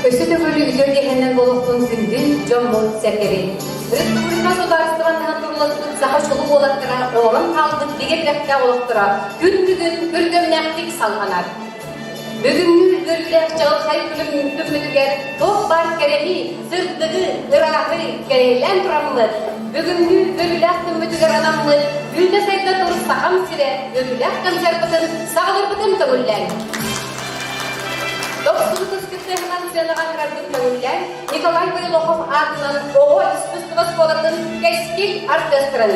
Өссө төгүл үтүө киэһэннэн буолуохтун күндү дьоммут-сэргэбит. Республика судаарыстыбаннаһын турууласпыт саха чулуу уолаттара олорон хаалбыт бигэ тирэхтээх олохторо күн бүгүн күргүөмнээхтик салҕанар. Бүгүҥҥү үөрүүлээх чаҕылхай күлүм күммүтүгэр туох баар кэрэни, сырдыгы, ырааһы кэрэһилээн тураммыт, бүгүҥҥү үөрүүлээх күммүтүгэр анаммыт үүнэ-сайда тур Сахам сирэ үөрүүлээх концерпытын саҕаларбытын көҥүллээн. Дохсун кыттыһынан сыанаҕа ыҥырарбыт көҥүллээн Николай Горелохов аатынан оҕо искусство оскуолатын Кэскил оркестрын.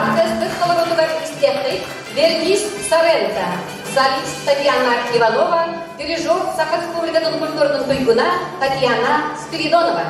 Оркестр толоруутугар истиэххит Вернис Саренко, солист Татьяна Иванова, дирижер Саха Республикатын культуратын туйгуна Татьяна Спиридонова.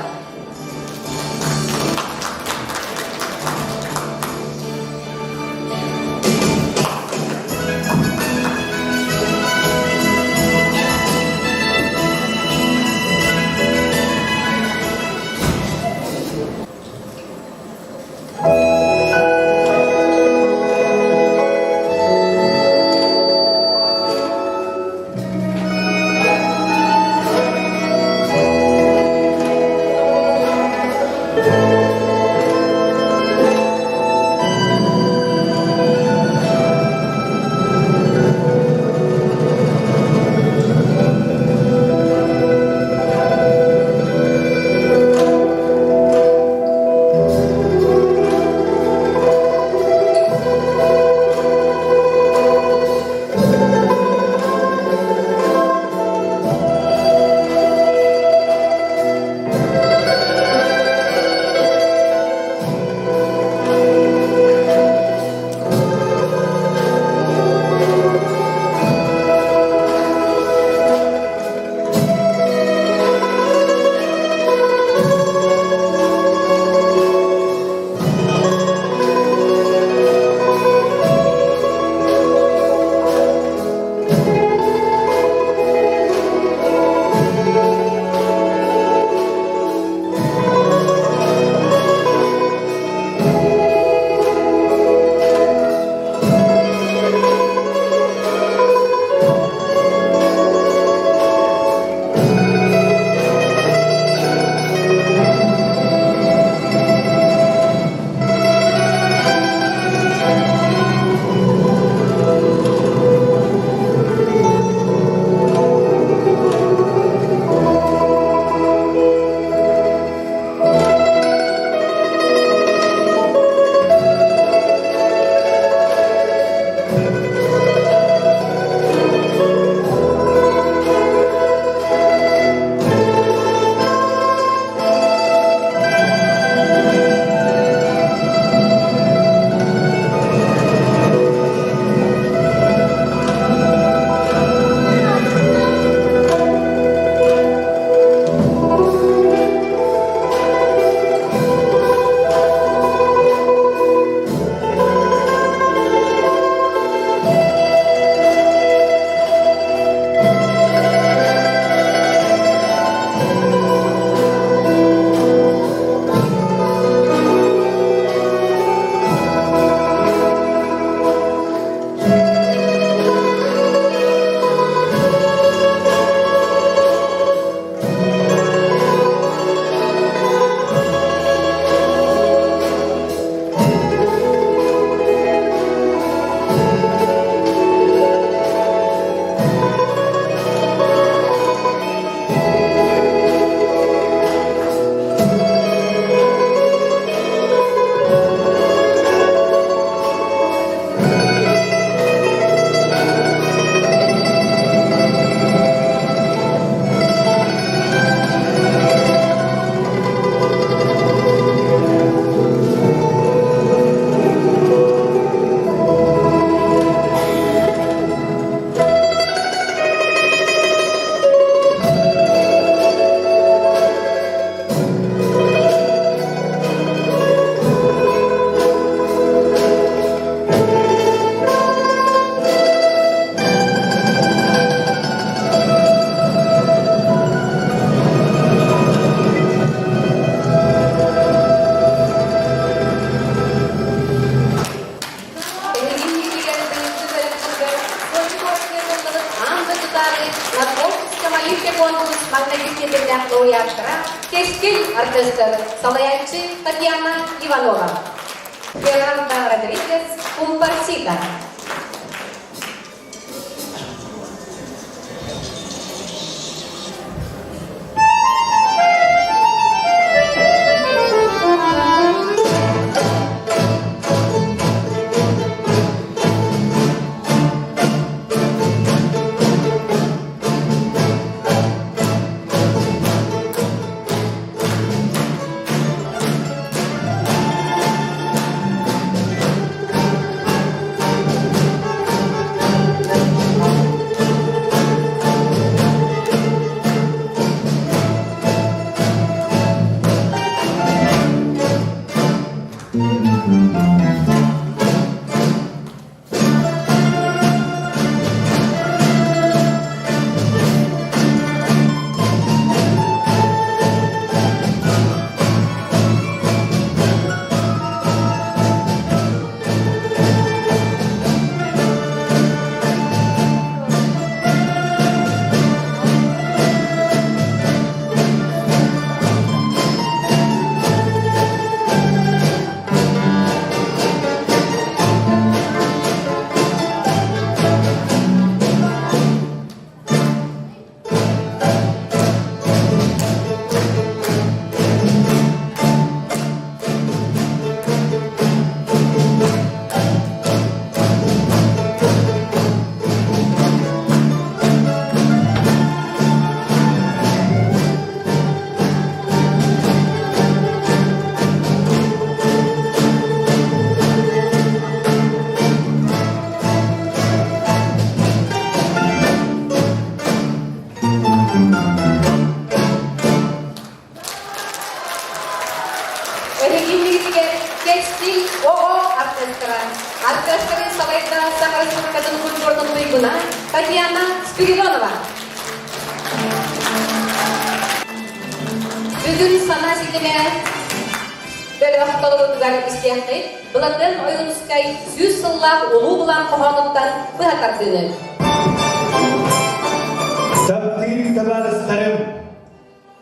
маҥнайгы тиэтэллээх лауреаттара Кэскил оркестр, салайааччы Татьяна Иванова. Ферранда Родригес, Кумпарсита. Эһигиннигитигэр Кэскил оҕо оркестра. Оркестры салайда Саха Республикатын культуратын туйгуна Татьяна Спиридонова. Бүгүн сана ситимэ бөлөх толоруутугар истиэххит Былатыан Ойуунускай 100 сыллаах улуу былаан хоһоонуттан быһа тардыыны. Таптыыр табаарыстарым,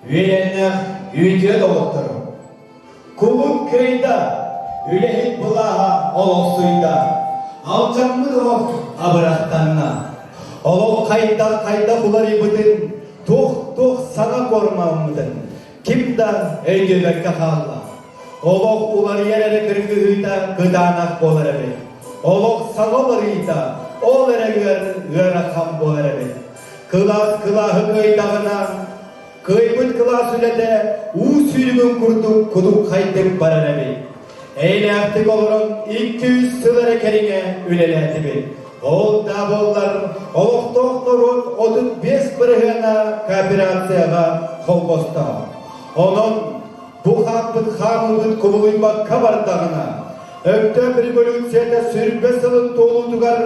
үөрэннэх үтүө доҕотторум! Кулут кыайда, үлэһит былааһа олохсуйда, алдьаммыт олох абырахтанна. Олох хайдах-хайдах уларыйбытын, туох-туох саҥа куормаммытын ким да өйдөөбөккө хаалла. Олох уларыйар эрэ кыргыһыыта кытаанах буолар эбит. Олох саҥа уларыйыыта ол эрэ ыар ыарахан буолар эбит. Кылаас кылааһы кыайдаҕына, кыайбыт кылаас үлэтэ уу сүүрүгүн курдук кудуххайдык барар эбит. Эйэлээхтик олорон 200 сыл эрэ кэриҥэ үлэлээтибит. Ол да буоллар, олохтоох норуот 35 бырыһыана кооперацияҕа холбосто. Онон бу хааппыт хаамыыбыт кубулуйбакка бардаҕына, Өктөөп революцията сүрбэ сылын туолуутугар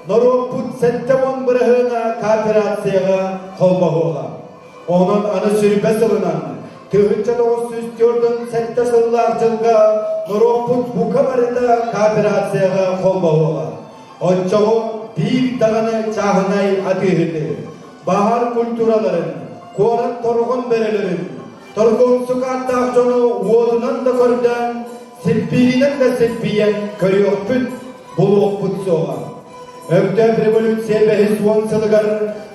норуоппут 70 бырыһыана кооперацияҕа холбоһуоҕа. Онон аны сүрбэ сылынан 1947 сыллаах дьылга норуоппут бука барыта кооперацияҕа холбоһуоҕа. Оччоҕо биир даҕаны чааһынай атыыһыты, баһаар культураларын, куорат торҕон бөрөлөрүн, торгуомсук ааттаах дьону уотунан да көрдөөн, сиппииринэн да сиппийэн көрүөхпүт, булуохпут суоҕа. Өктөөп революция бэһис уон сылыгар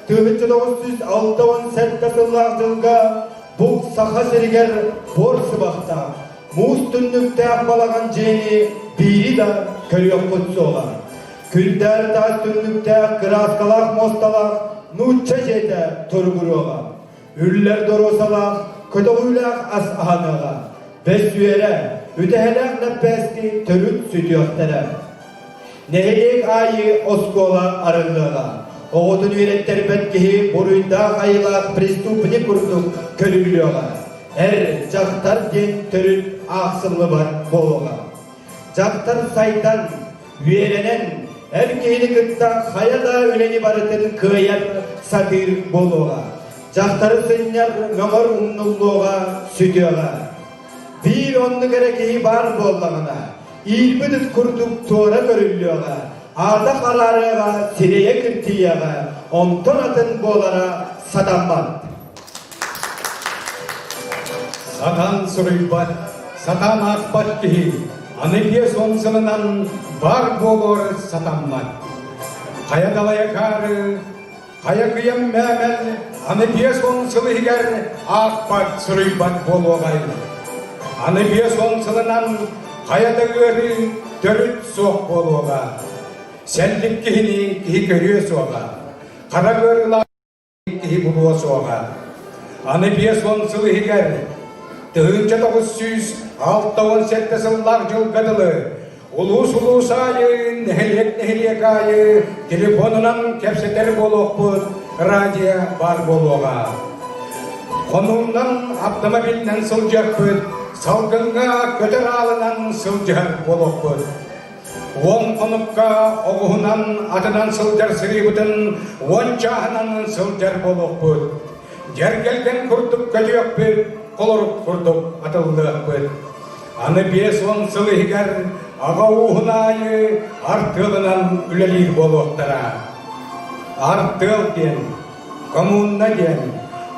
1967 сыллаах дьылга бу Саха сиригэр буор сыбахтаах, муус түннүктээх балаҕан дьиэни биири да көрүөхпүт суоҕа. Күндээр таас түннүктээх, кырааскалаах муосталаах нуучча дьиэтэ туругуруоҕа. Үллэр доруосалаах, көтөҕүүлээх ас аһаныаҕа. Бэс үөрэ, үтэһэлээх лэппээски төрүт сүтүөхтэрэ. Нэһилиэк аайы оскуола арыллыаҕа. Оҕотун үөрэттэрбэт киһи буруйдаах айылаах преступник курдук көрүллүөҕэ. Эр, дьахтар диэн төрүт аахсыллыбат буолуоҕа. Дьахтар сайдан, үөрэнэн, эр киһини кытта хайа да үлэни барытын кыайар, сатыыр буолуоҕа. Дьахтары сынньар, мөҕөр умнуллуоҕа, сүтүөҕэ. Биир оннук эрэ киһи баар буоллаҕына, иирбит ыт курдук туора көрүллүөҕэ, аата хараарыаҕа, сирэйэ киртийиэҕэ, онтон атын буолара сатаммат. Сатаан суруйбат, сатаан аахпат киһи аны 50 сылынан баар буолуор сатаммат. Хайа далай акаары, хайа кыйам мээмэл аны 50 сыл иһигэр аахпат, суруйбат буолуоҕай. Аны 50 сылынан хайа да ыарыы төрүт суох буолуоҕа. Сэллик киһини киһи көрүө суоҕа. Хара ыарыылаах киһи булуо суоҕа. Аны 50 сыл иһигэр 1967 сыллаах дьылга дылы улуус-улуус аайы, нэһилиэк-нэһилиэк аайы телефонунан кэпсэтэр буолуохпут, радио баар буолуоҕа. Хонуунан автомобилинэн сылдьыахпыт, салгыҥҥа көтөр аалынан сылдьыһар буолуохпут. 10 хонукка оҕуһунан атынан сылдьар сырыыбытын 10 чааһынан сылдьар буолуохпут. Дьэргэлгэн курдук көтүөхпүт, холорук курдук атыллыахпыт. Аны 50 сыл иһигэр аҕа ууһун аайы артыалынан үлэлиир буолуохтара. Артыал диэн, коммуна диэн,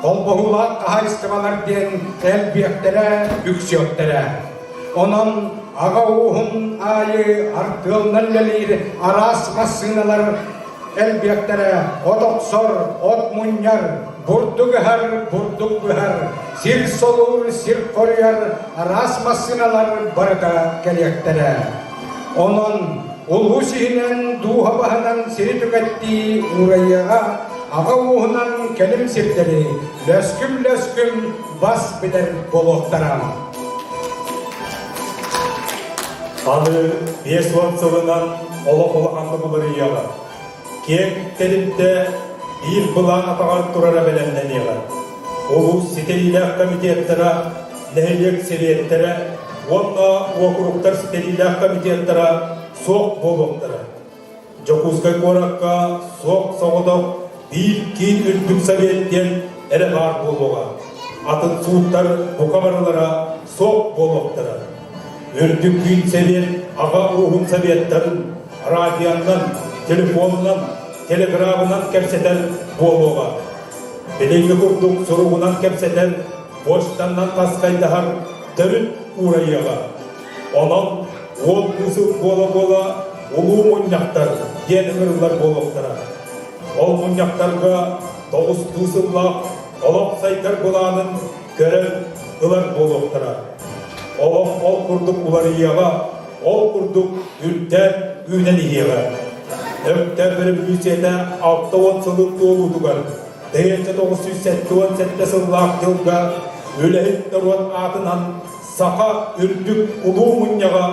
холбоһуулаах хаһаайыстыбалар диэн элбиэхтэрэ, үксүөхтэрэ. Онон аҕа ууһун аайы артыалынан үлэлиир араас массыыналар элбиэхтэрэ, от охсор, от мунньар, бурдук ыһар, бурдук быһар, сир солуур, сир хоруйар араас массыыналар барыта кэлиэхтэрэ. Онон улуус иһинэн дууһа баһынан сири түгэттии уурайыаҕа, аҕа ууһунан кэлим сирдэри лөскүм-лөскүм бас билэр буолуохтара. Аны 50 сылынан олох улаханнык уларыйыаҕа. Киэҥ тэрилтэ биир былаан атаҕар турара бэлэмнэниэҕэ. Улуус ситэриилээх комитеттара, нэһилиэк сэбиэттэрэ уонна уокуруктар ситэриилээх комитеттара суох буолуохтара. Дьокуускай куоракка суох соҕотох биир киин үрдүк совет диэн эрэ баар буолуоҕа. Атын сууттар бука барылара суох буолуохтара. Үрдүк киин сэбиэт аҕа ууһун советтарын радионан, телефонунан, телеграмынан кэпсэтэр буолуоҕа. Билиҥҥи курдук суругунан кэпсэтэр, почтаннан таскайдаһар төрүт уурайыаҕа. Онон уол кыыс буола-буола улуу мунньахтар диэн ыҥырыллар буолуохтара. Ол мунньахтарга тоҕустуу сыллаах олох сайдар былаанын көрөн ылар буолуохтара. Олох ол курдук уларыйыаҕа, ол курдук үрдээн үүнэн иһиэҕэ. Өктөөп өрөбүлүүссүйэтэ 60 сылын туолуутугар 1977 сыллаах дьылга үлэһит норуот аатынан Саха үрдүк улуу мунньаҕа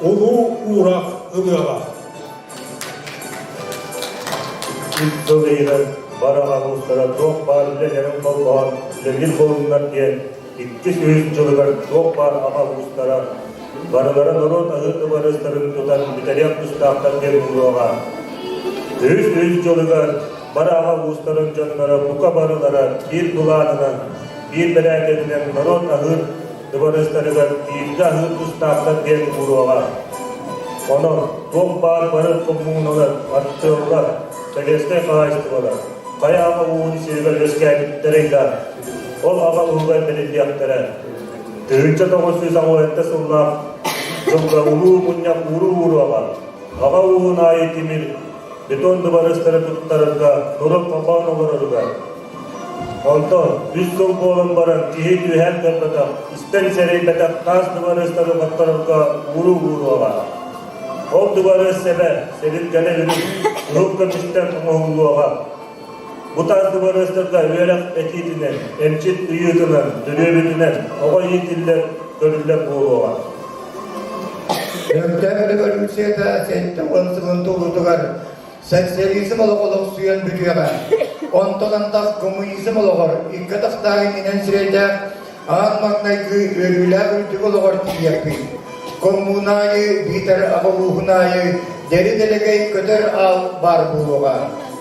улуу уураах ылыаҕа. Үс сыл иһигэр бары аҕа туох баар үлэлэрин холбоон үлэлиир буоллуннар диэн иккис үһүс дьылыгар туох баар аҕа уустара барылара норуот аһыы тыбарыстарын тутан бүтэриэх тустаахтар диэн ууруоҕа. Үһүс үһүс дьылыгар бары аҕа уустарын дьонноро бука барылара биир былаанынан, биир бэрээдэгинэн норуот аһыыр дыбарыастарыгар бииргэ аһыыр тустаахтар диэн ууруоҕа. Онон туох баар бары коммуналар, артыаллар, советскай хаһаайыстыбалар хайа аҕа ууһун сиригэр үөскээбиттэрэй да, ол аҕа ууһугар бэриллиэхтэрэ. 1987 сыллаах дьылга улуу мунньах ууруу ууруоҕа. Аҕа ууһун аайы тимир, бетон дыбарыастары туттарарга норуот холбоон олороругар Онтон үс сыл буолан баран киһи түһээн көрбөтөх, истэн сэрэйбэтэх таас дыбарыастары хотторорго ууруу ууруоҕа. Ол дыбарыас сэбэ, сэбиргэлэ үрүҥ, кыһыл көмүстэн оҥоһуллуоҕа. Бу таас дыбарыастарга үөрэх этиитинэн, эмчит ыйыытынан, төрүөбүтүнэн оҕо иитиллэр, көрүллэр буолуоҕа. Өктөөп революцията 70 сылын туолуутугар Социализм олох олохсуйан бүтүөҕэ. Онтон антах коммунизм олоҕор икки атахтаах иннинэн сирэйдээх аан маҥнайгы үөрүүлээх үрдүк олоҕор тиийиэхпит. Коммуна аайы биитэр аҕа ууһун аайы дэри-дэлэгэй көтөр аал баар буолуоҕа.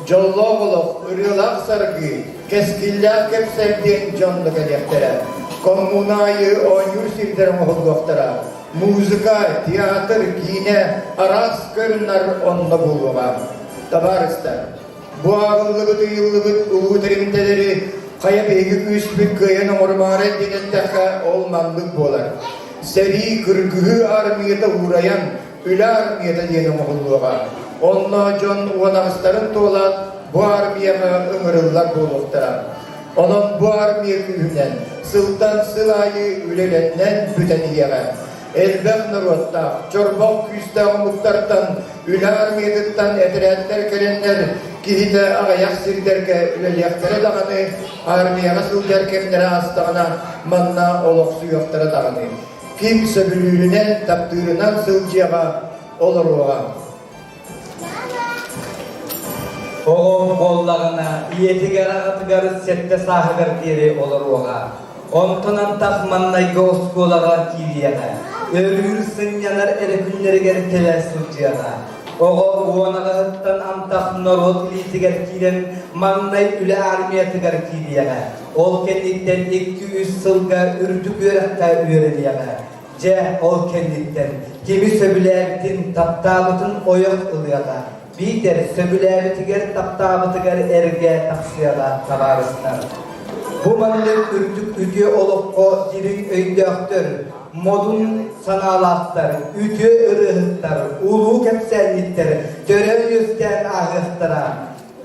Дьоллоох олох, ырыалаах саргы, кэскиллээх кэпсэл диэн дьон да кэлиэхтэрэ. Коммуна аайы оонньуур сирдэр оҥоһуллуохтара. Музыка, театр, киинэ араас көрүннэр онно буолуоҕа. Табаарыстар, бу ааҕыллыбыт ыйыллыбыт улуу тэрилтэлэри Хайа биһиги күүспүт кыайан оҥорумаары диэн эттэххэ, ол маннык буолар. Сэрии, кыргыһыы армията уурайан, үлэ армията диэн оҥоһуллуоҕа. Онно дьон уонаҕыстарын туолаат, бу армияҕа ыҥырыллар буолуохтара. Онон бу армия күүһүнэн сылтан сыл аайы үлэлэнэн бүтэн иһиэҕэ. Элбэх норуоттаах, чорбох күүстээх омуктартан үлэ армиятыттан этэрээттэр кэлэннэр киһитэ аҕыйах сирдэргэ үлэлиэхтэрэ даҕаны, армияҕа сылдьар кэмнэрэ аастаҕына манна олохсуйуохтара даҕаны. Ким сөбүлүүрүнэн, таптыырынан сылдьыаҕа, олоруоҕа. Оҕом буоллаҕына, ийэтигэр-аҕатыгар сэттэ сааһыгар диэри олоруоҕа. Онтон антах маҥнайгы оскуолаҕа киириэҕэ. Өрүүр сынньанар эрэ күннэригэр кэлэ сылдьыаҕа. Оҕо уон аҕыһыттан антах норуот илиитигэр киирэн маҥнай үлэ армиятыгар киириэҕэ. Ол кэнниттэн икки-үс сылга үрдүк үөрэххэ үөрэниэҕэ. Дьэ, ол кэнниттэн кими сөбүлээбитин, таптаабытын ойох ылыаҕа, биитэр сөбүлээбитигэр, таптаабытыгар эргэ тахсыаҕа, табаарыстар. Бу маннык үрдүк үтүө олоххо дириҥ өйдөөхтөр, модун санаалаахтар, үтүө ырыаһыттар, улуу кэпсээнньиттэр төрөөн-үөскээн ааһыахтара.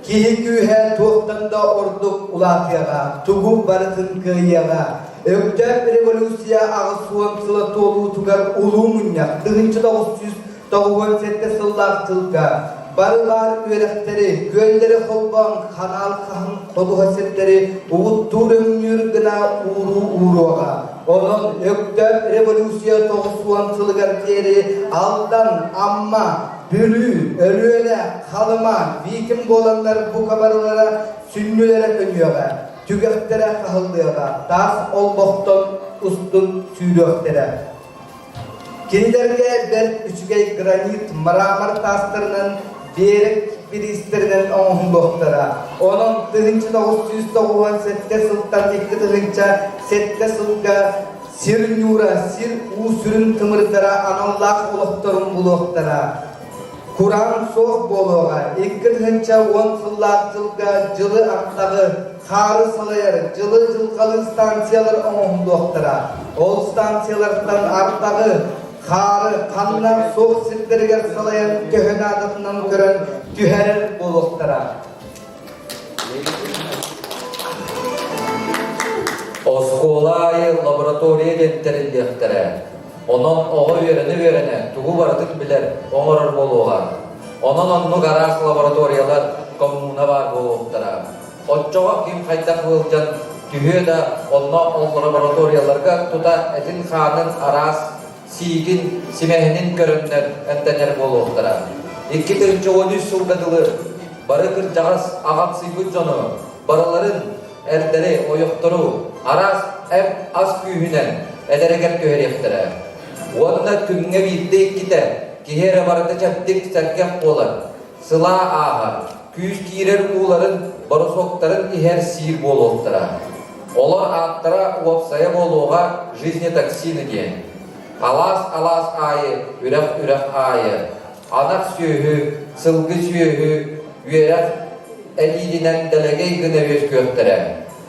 Киһи күүһэ туохтан да ордук улаатыаҕа, тугу барытын кыайыаҕа. Өктөөп революция 80 сыла туолуутугар улуу мунньах 1997 сыллаах дьылга бары баар үөрэхтэри, күөллэри холбоон ханаал хаһын ходуһа сирдэри угуттуур өҥнүүр гына ууруу ууруоҕа. Онон Өктөөп революция 90 сылыгар диэри Алдан, Амма, Бүлүү, Өлүөнэ, Халыма, Витим буоланнар бука барылара сүнньүлэрэ көнүөҕэ, түгэхтэрэ хаһыллыаҕа, таас олбохтон устун сүүрүөхтэрэ. Кинилэргэ бэрт үчүгэй гранит, мрамор таастарынан биэрэк бириистэринэн оҥоһуллуохтара. Онон 1997 сылтан 2007 сылга Сир ньуура, сир уу сүрүн тымырдара аналлаах олохторун булуохтара. Кураан суох буолуоҕа. 2010 сыллаах дьылга дьылы ардаҕы, хаары салайар, дьылы дьылҕалыы станциялар оҥоһуллуохтара. Ол станциялартан ардаҕы, хаары ханна суох сирдэригэр салайан төһө наадатынан көрөн түһэрэр буолуохтара. Оскуола аайы лаборатория диэн тэриллиэхтэрэ. Онон оҕо үөрэнэ-үөрэнэ тугу барытын билэр, оҥорор буолуоҕа. Онон оннук араас лабораториялар, коммуна баар буолуохтара. Оччоҕо ким хайдах ыалдьан түһүө да, онно ол лабораторияларга тута этин-хаанын араас сиигин, симэһинин көрөннөр эмтэнэр буолуохтара. 2013 сылга дылы бары кырдьаҕас аҕамсыйбыт дьону барыларын эрдэри, ойохтору араас эмп-ас күүһүнэн эдэригэр түһэриэхтэрэ. Уонна күҥҥэ биирдэ-иккитэ киһи эрэ барыта чэбдик, сэргэх буолар, сылаа ааһар, күүс киирэр ууларын, боросуоктарын иһэр-сиир буолуохтара. Олор ааттара уопсайа буолуоҕа жизнетоксины диэн. Алаас-алаас аайы, үрэх-үрэх аайы анах сүөһү, сылгы сүөһү үөрэх элиитинэн дэлэгэй гына үөскүөхтэрэ.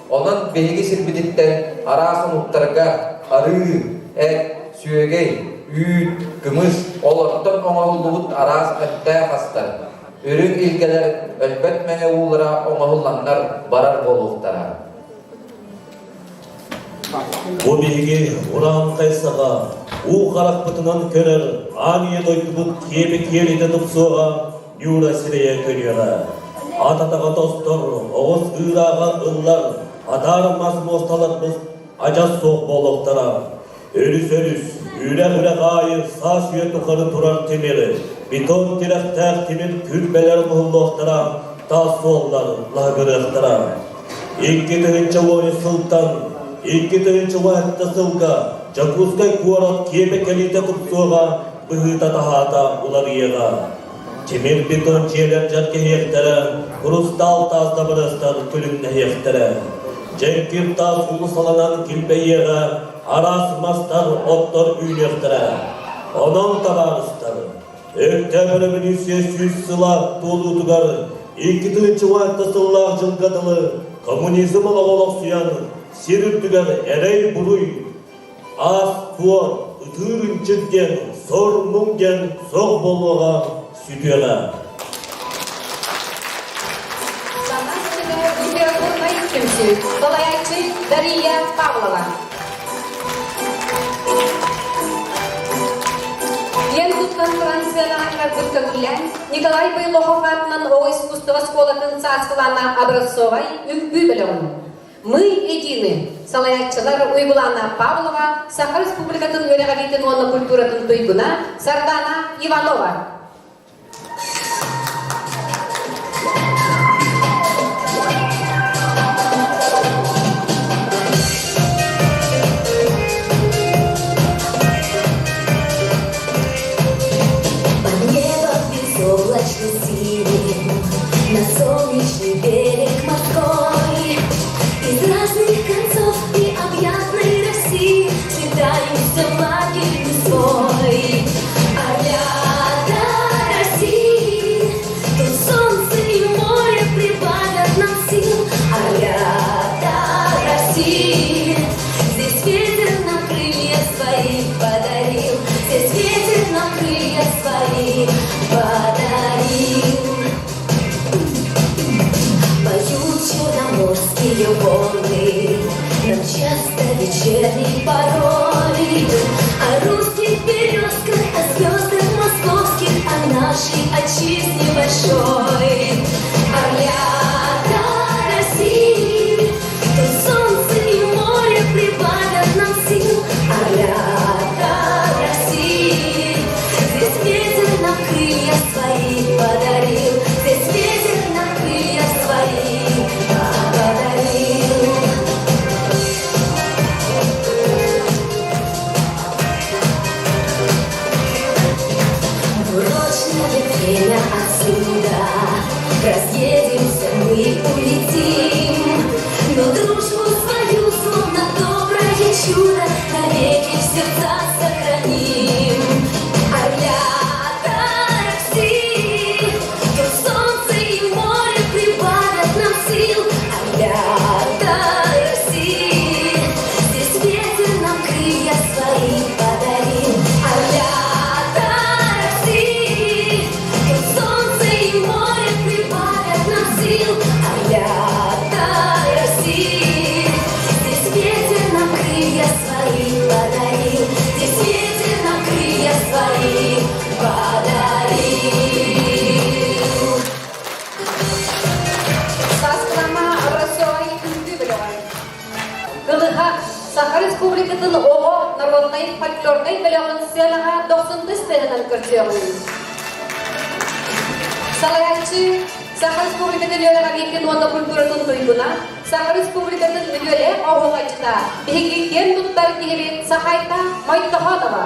Онон биһиги сирбититтэн араас омуктарга арыы, эт, сүөгэй, үүт, кымыс, олортон оҥоһуллубут араас эмтээх астар, үрүҥ илгэлэр өлбөт мэҥэ уулара оҥоһулланнар барар буолуохтара. Бу биһиги урааҥхай саха уу харахпытынан көрөр аан ийэ дойдубут киэби киэлитэ тупсуоҕа, Ньуура сирэйэ көнүөҕэ. Ат атаҕа тостор, оҕус ыырааҕа ыллар, атаар мас муосталарбыт адьас суох буолуохтара. Өрүс-өрүс, үрэх-үрэх аайы саас үйэ тухары турар тимир, бетон тирэхтээх тимир күрбэлэр оҥоһуллуохтара, таас суоллар лаһыгырыахтара. 2013 сылтан 2017 сылга Дьокуускай куорат киэбэ кэлиитэ тупсуоҕа, быһыыта-таһаата уларыйыаҕа. Тимир бетон дьиэлэр дьэргэһиэхтэрэ, хрустаал таас дабырыастар күлүмнэһиэхтэрэ. Дьэҥкир таас уулуссаланан килбэйиэҕэ, араас мастар, оттор үүнүөхтэрэ. Онон, табаарыстар, Өктөөп өрөбөлүүссүйэ 100 сыла туолуутугар 2016 сыллаах дьылга дылы. Коммунизм олоҕо олохсуйан, сир үрдүгэр эрэй-буруй, аас-туор, ытыыр-ынчык диэн, сор-муҥ диэн суох буолуоҕа, сүтүөҕэ. Саҥа сылга литературнай түмсүү салайааччы Дария Павлова. Диэн туттан туран сыанаҕа карбыт көҥүллээн Николай Бойлохов аатынан оҕо искусство оскуолатын сааскылаана Образцовай үҥкүү бөлөҕүн Мы едины салайааччылар Уйгулаана Павлова, Саха Республикатын үөрэҕириитин уонна культуратын туйгуна Сардана Иванова. Под небом безоблачно-синим, На солнечный берег морской Из разных концов необъятной России Слетаемся в лагерь свой. Орлята России, Тут солнце и море прибавят нам сил. Орлята России, Здесь ветер нам крылья свои подарил, Здесь ветер нам крылья свои подарил. Поют черноморские волны Нам часто вечерней порой О русских березках, о звездах московских, О нашей отчизне большой. Орлята России, Тут солнце и море прибавят нам сил. Орлята России, Здесь ветер нам крылья свои подарил, Здесь ветер нам крылья свои подарил. В урочное время отсюда Разъедемся мы, улетим, Но дружбу свою, словно доброе чудо, Навеки в сердцах сохраним. Орлята России, Тут солнце и море прибавят нам сил. Орлята России, Здесь ветер нам крылья свои подарил. Орлята России, Тут солнце и море прибавят нам сил. Орлята России, Здесь ветер нам крылья свои подарил. Здесь ветер нам крылья свои подарил. Сааскылама Образцовай үҥкүү бөлөҕө. Кылыһа Саха Республикатын оҕо народнай фольклорнай бөлөҕүн сыанаҕа дохсунтус тыаһынан көрсүөҕүҥ. Салайааччы Саха Республикатын үөрэҕириитин уонна культуратын туйгуна, Саха Республикатын үтүөлээх оһуохайдьыта, биһиги киэн туттар киһибит Сахайта Мойтохонова.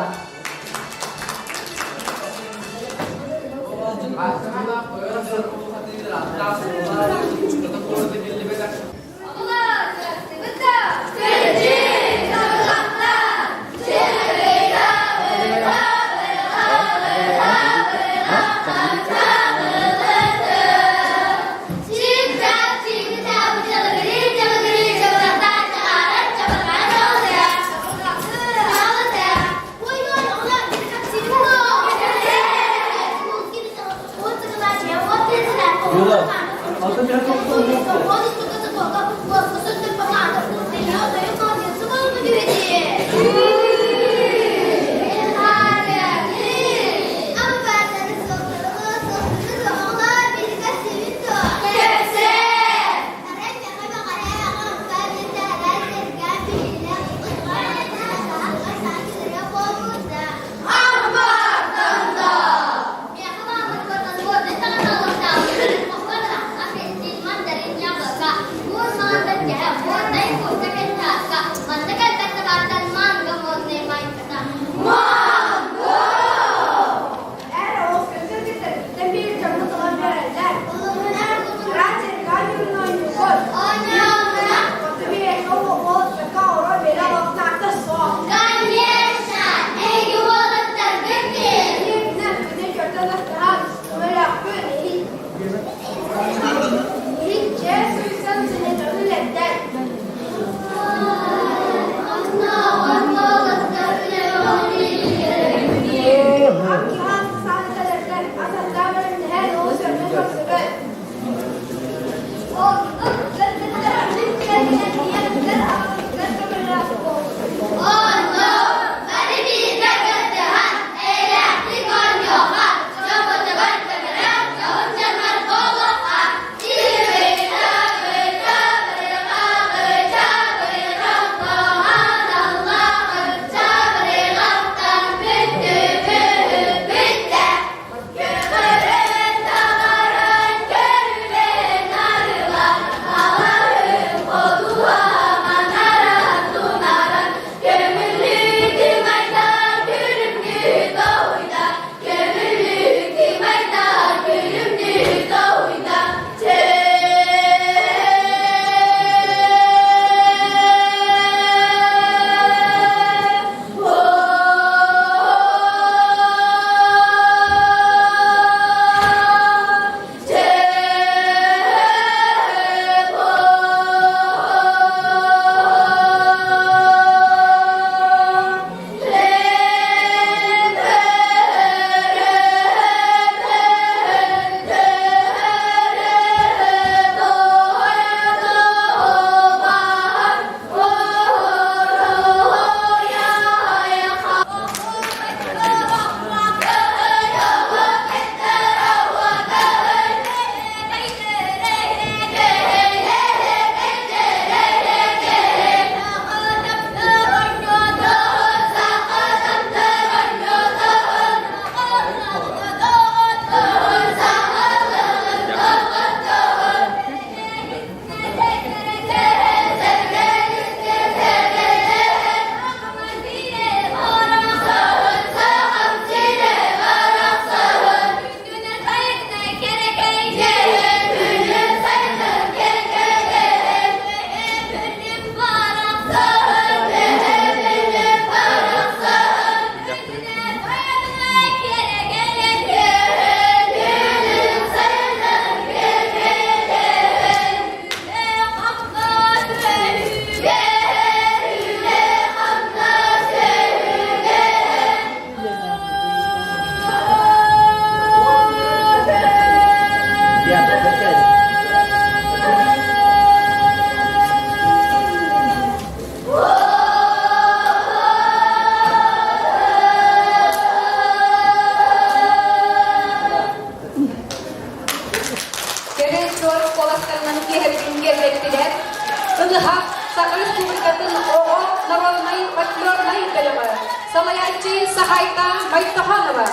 куоластарынан киэһэбитин киэргэттилэр. Ылыһах Саха Республикатын оҕо народнай фольклорнай бөлөҕө, салайааччы Сахайка Майтохонова.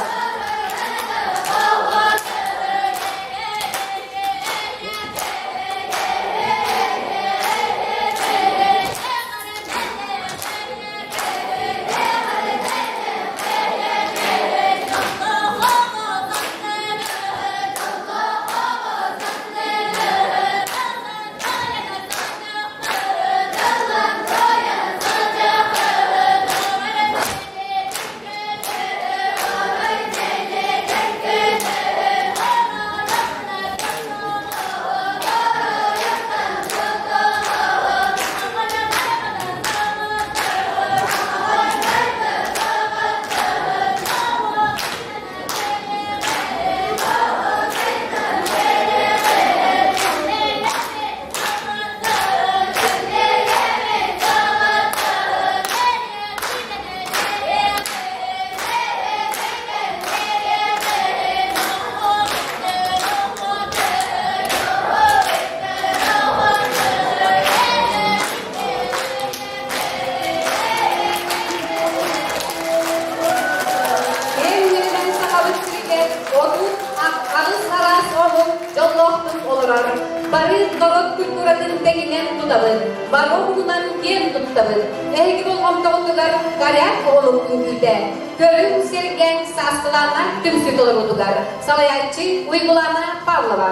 Киэҥ Сахабыт сиригэр 38 араас омук дьоллоохтук олорор. Бары норуот культуратын тэҥинэн тутабыт, бары омугунан киэн туттабыт. Эһиги болҕомтоҕутугар Коряк омук үҥкүүтэ. Көрүҥ, сэргээҥ, Сааскылаана түмсүү толоруутугар. Салайааччы Уйгулаана Павлова.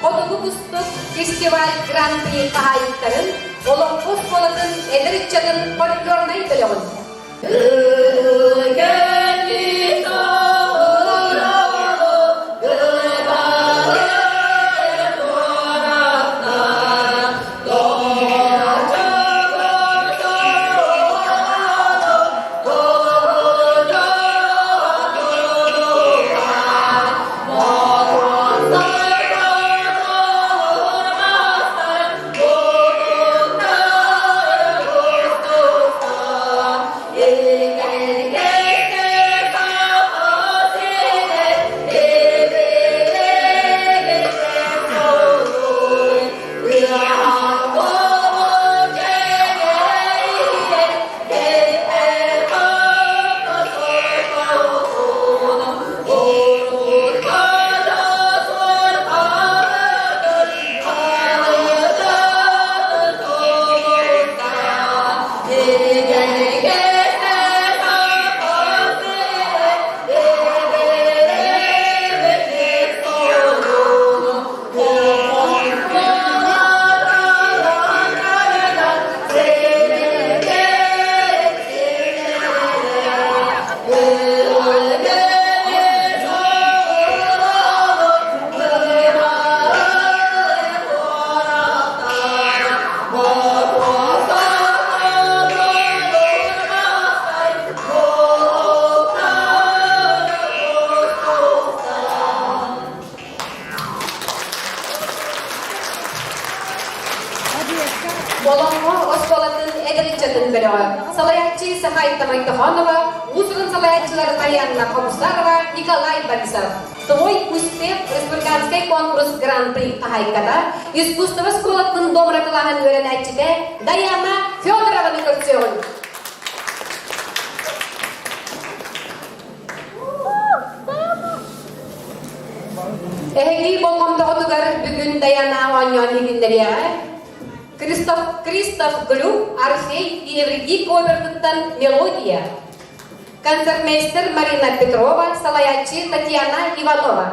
Хотугу кустук фестиваль гран-при хаһаайыттарын Олоҥхо оскуолатын эдэр ыччатын фольклорнай бөлөҕүн. Олоҥхо оскуолатын эдэр ыччатын бөлөҕө салайааччы Сахайта Майтохонова, уус-уран салайааччылар Марианна Хомусарова, Николай Борисов. Твой успех республиканскай конкурс гран-при хаһаайката, искусство оскуолатын домра кылааһын үөрэнээччитэ Даяна Федорованы көрсүөҕүн. Эһиги болҕомтоҕутугар бүгүн Даяна оонньоон иһитиннэриэҕэ. Кристоф, Кристоф Глюк Орфей и Евредик оператыттан «Мелодия». Концертмейстер Марина Петрова, салайааччы Татьяна Иванова.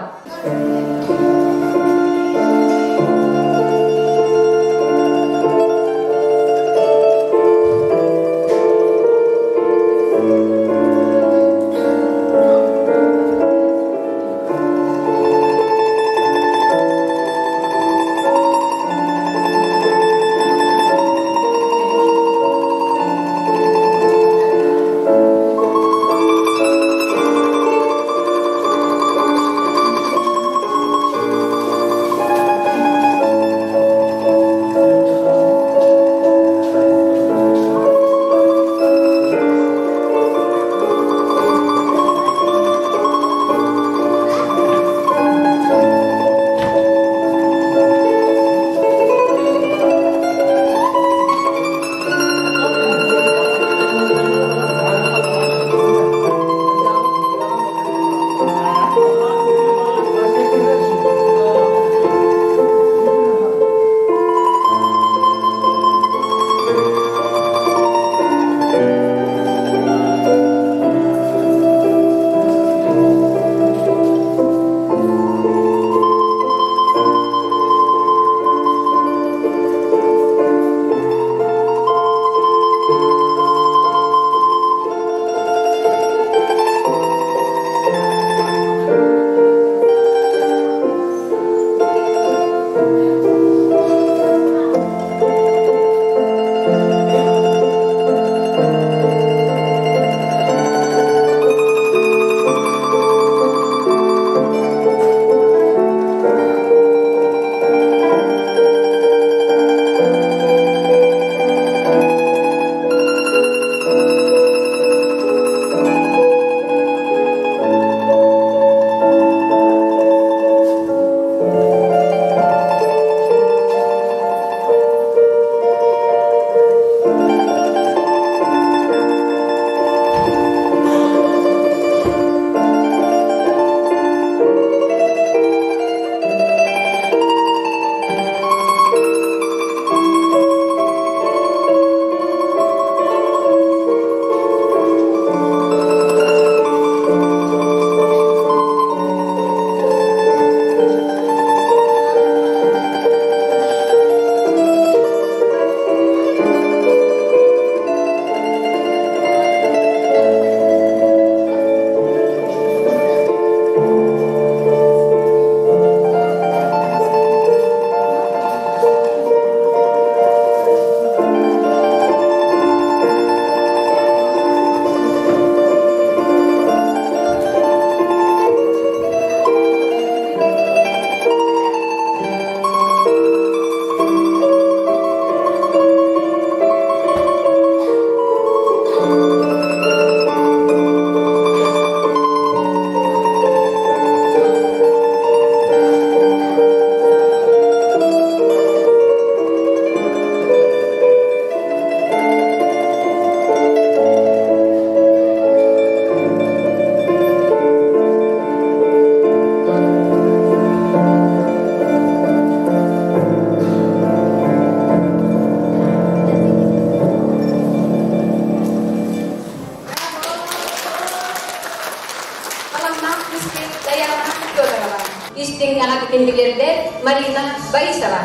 Истиҥ эҕэрдэтин биллэрдэ Марина Борисова.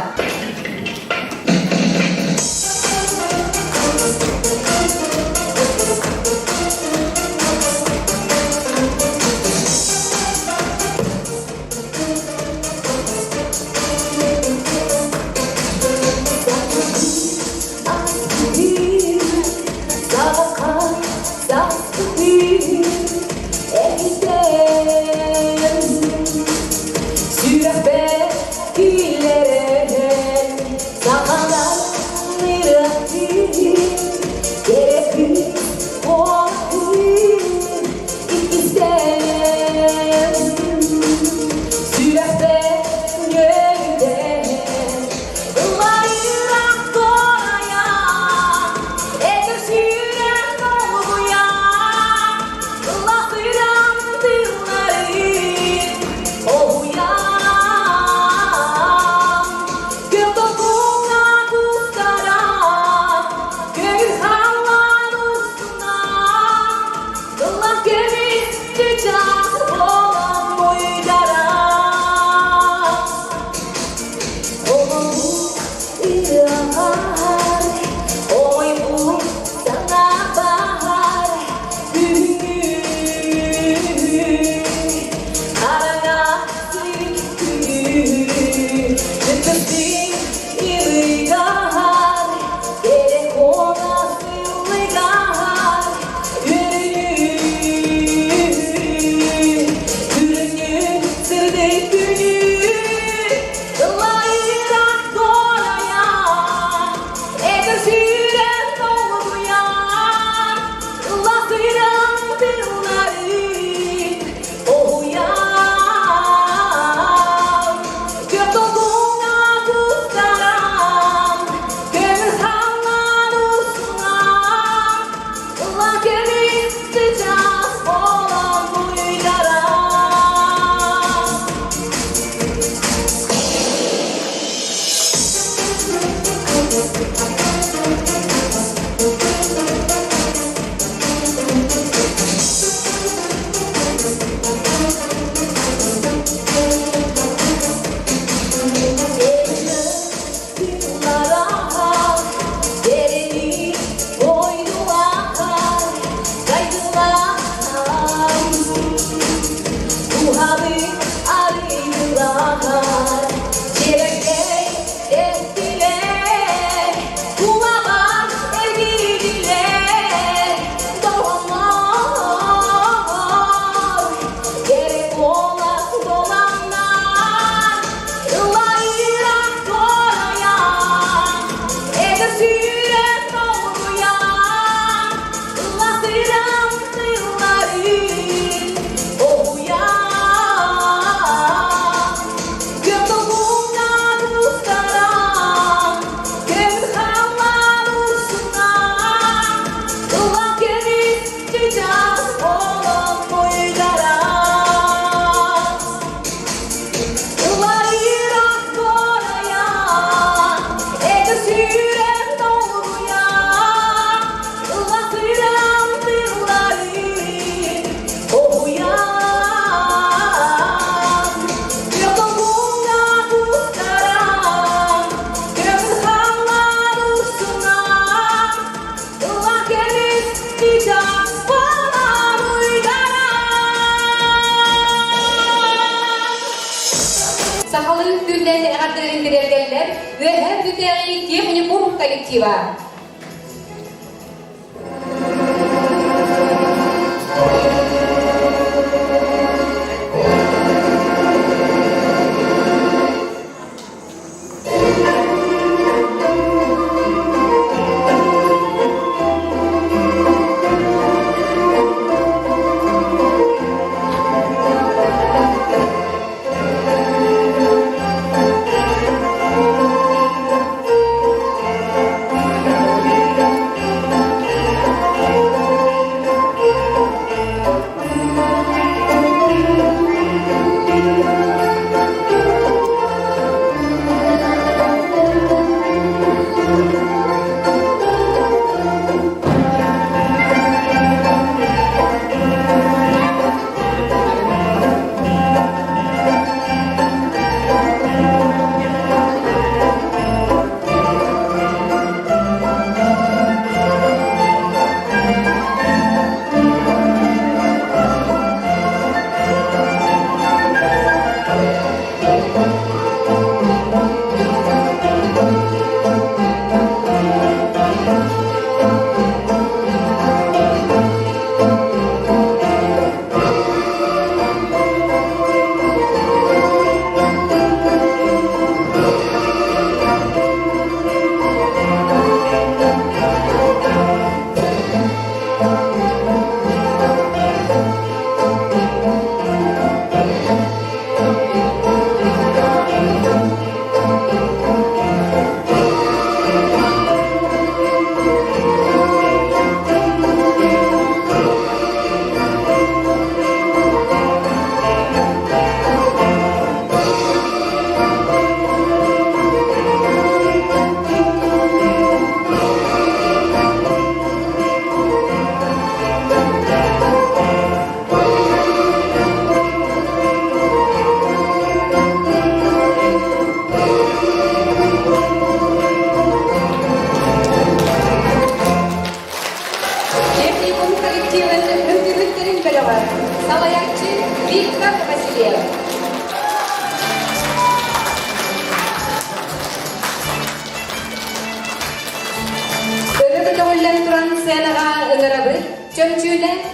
Сахалыы үҥкүүлээн эҕэрдэлэрин тириэрдэллэр Үөһээ Бүлүүтээҕи техникум коллектива.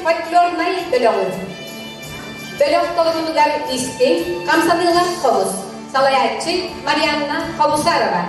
фольклорнай бөлөҕү. Бөлөх толорутугар истиҥ, хамсаныылаах хомус. Салайааччы Марианна Хобусарова.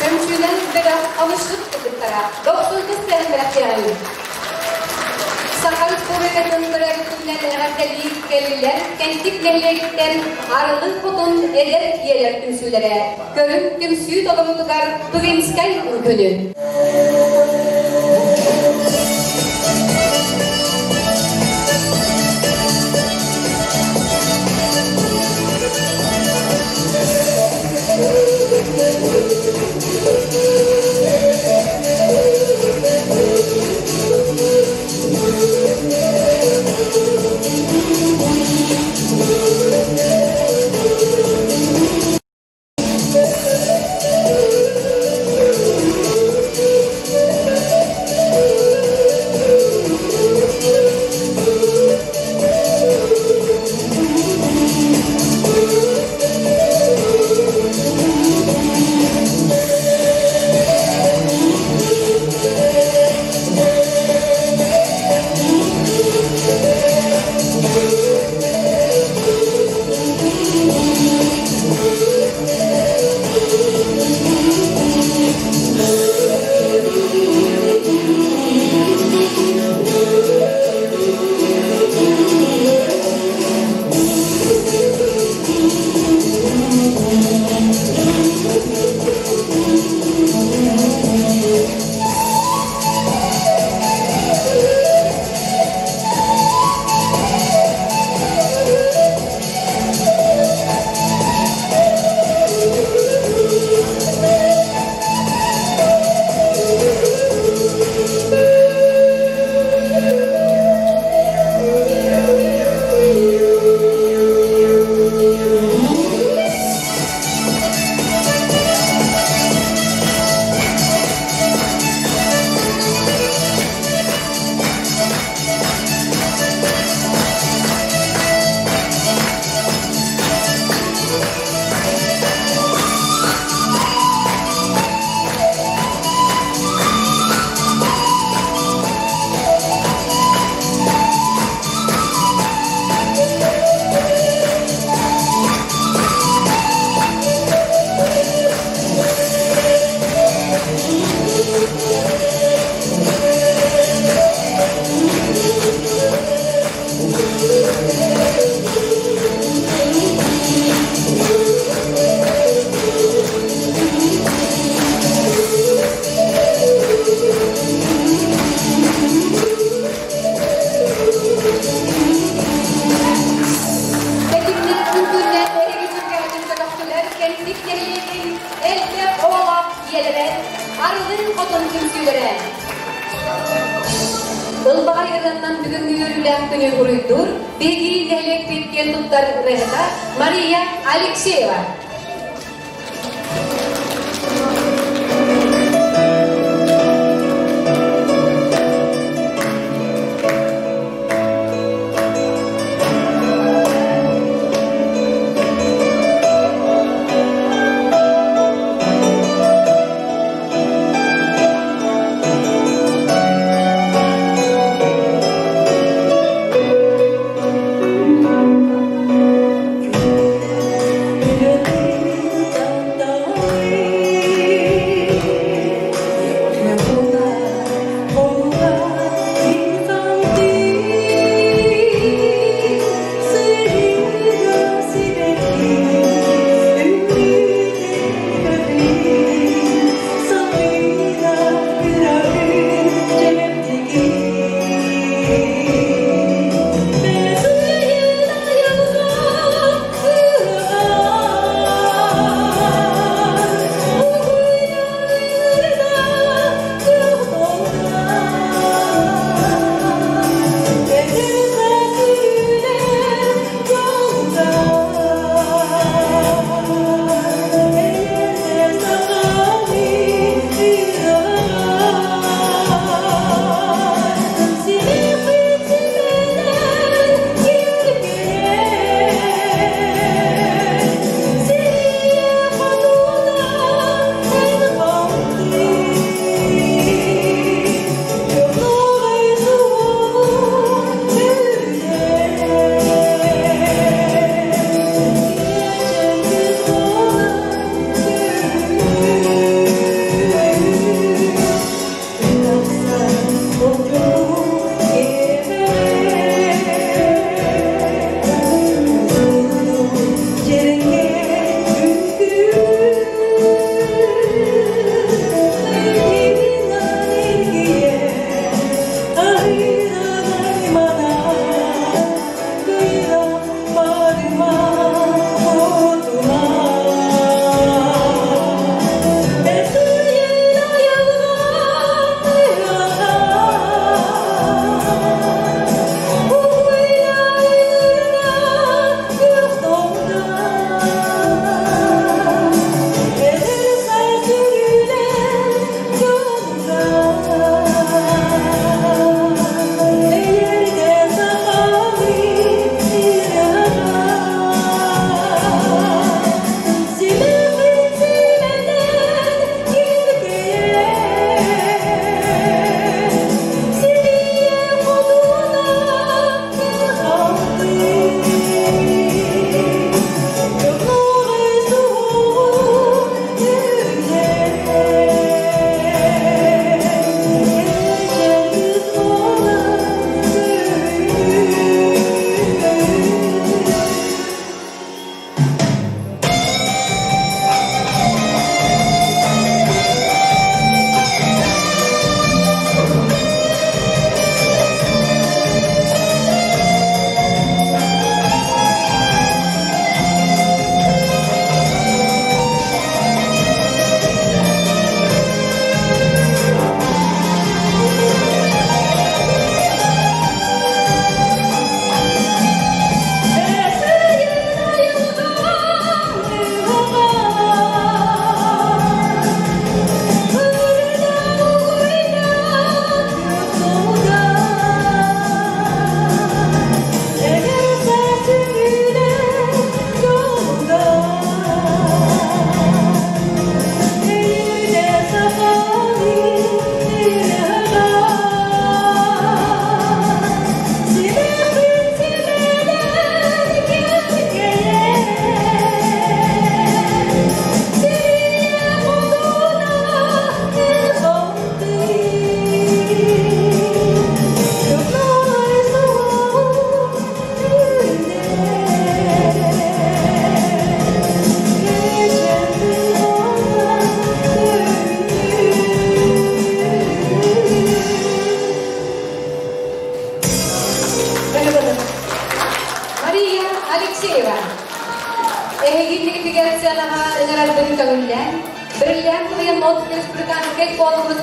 Түмсүүнэн бөлөх алышыт кытыктара дохсунтус тыаһын бэлэхтиэҕиҥ. Саха Республикатын төрөөбүт күнүнэн эҕэрдэлии кэллилэр Кэнтик нэһилиэгиттэн Арылы Хотун эдэр ийэлэр түмсүүлэрэ көрүҥ түмсүү толорутугар Тувинскай үҥкүүнү. Тэтимнээх үҥкүүлээх эһиги сүргэҕитин көтөхтүлэр, кэнник нэһилиэгин элбэх оҕолоох ийэлэрэ, Арылын хотун түмсүүлэрэ. Ылбаҕай ырыаннан бүгүҥҥү үөрүүлээх күнү уруйдуур биһиги нэһилиэкпит киэн туттар ырыаһыта Мария Алексеева.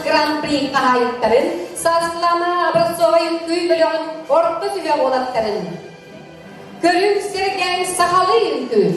Гран-при хаһаайыттарын, Сааскылаана Образцова үҥкүү бөлөҕүн орто сүһүөх уолаттарын. Көрүҥ сэргээн сахалыы үҥкүү.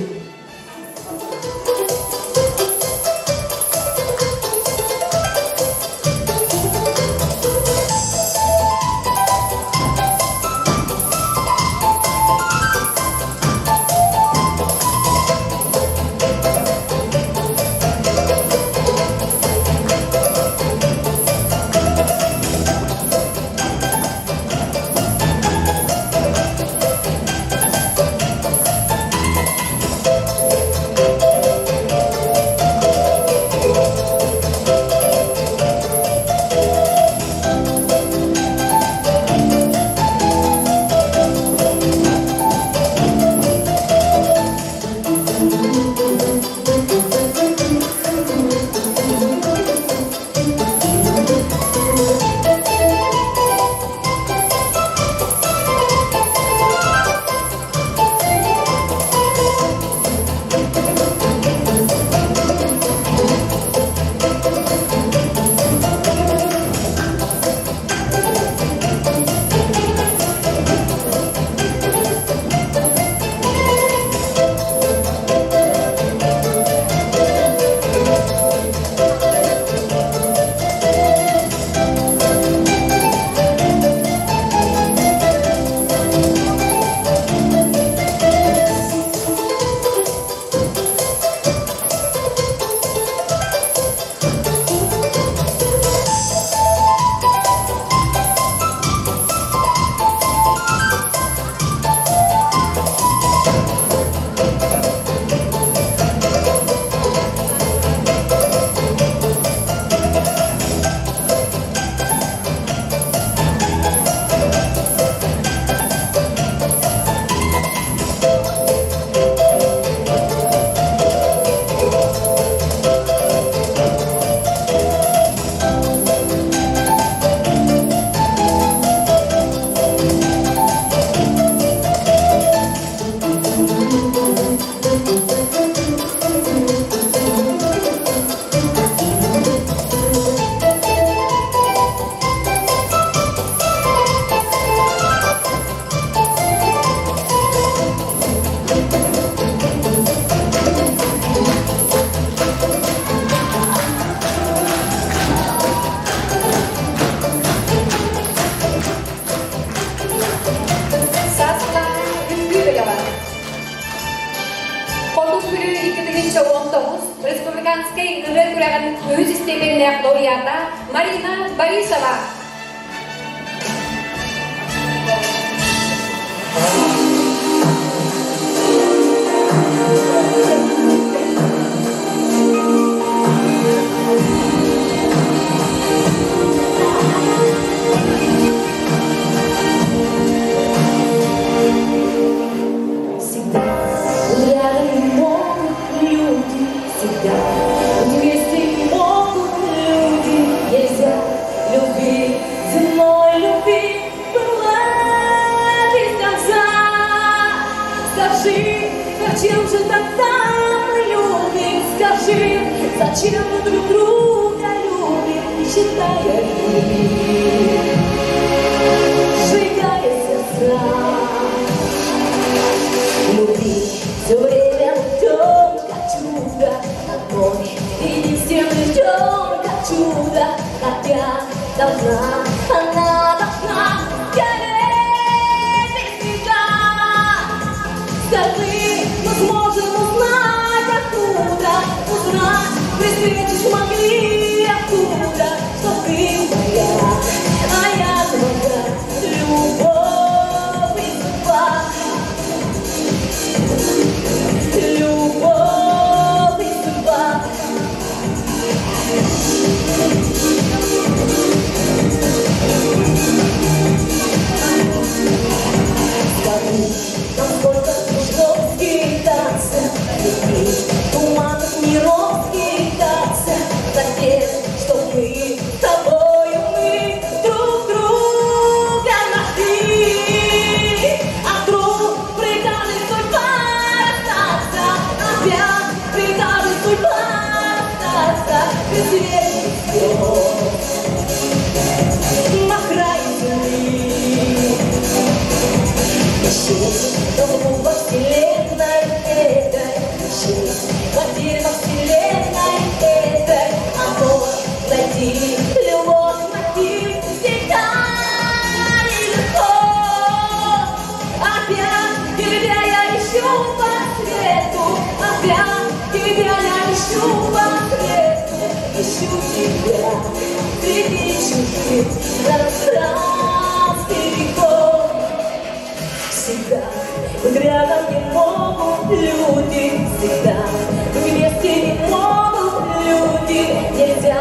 Сааскылаана үҥкүү бөлөҕө. Хоту Бүлүү 2019 республиканскай ырыа күрэҕин үһүс истиэпэннээх лауреата Марина Борисова. Всегда рядом могут люди, всегда вместе могут люди. Нельзя любить земной любви была без конца. Скажи, зачем же тогда мы любим? Скажи, зачем мы друг друга любим, не считая любви, сжигая сердца? Любви все время ждем, как чудо, одной, и не всем ждем, как чудо, хотя должна, она должна гореть без света. Скажи, мы сможем узнать откуда, узнать, при встрече могли откуда, что ты моя, а я твоя, любовь и судьба. Любовь и судьба. Раз, раз, переход. Всегда быть рядом не могут люди, всегда вместе не могут люди. Нельзя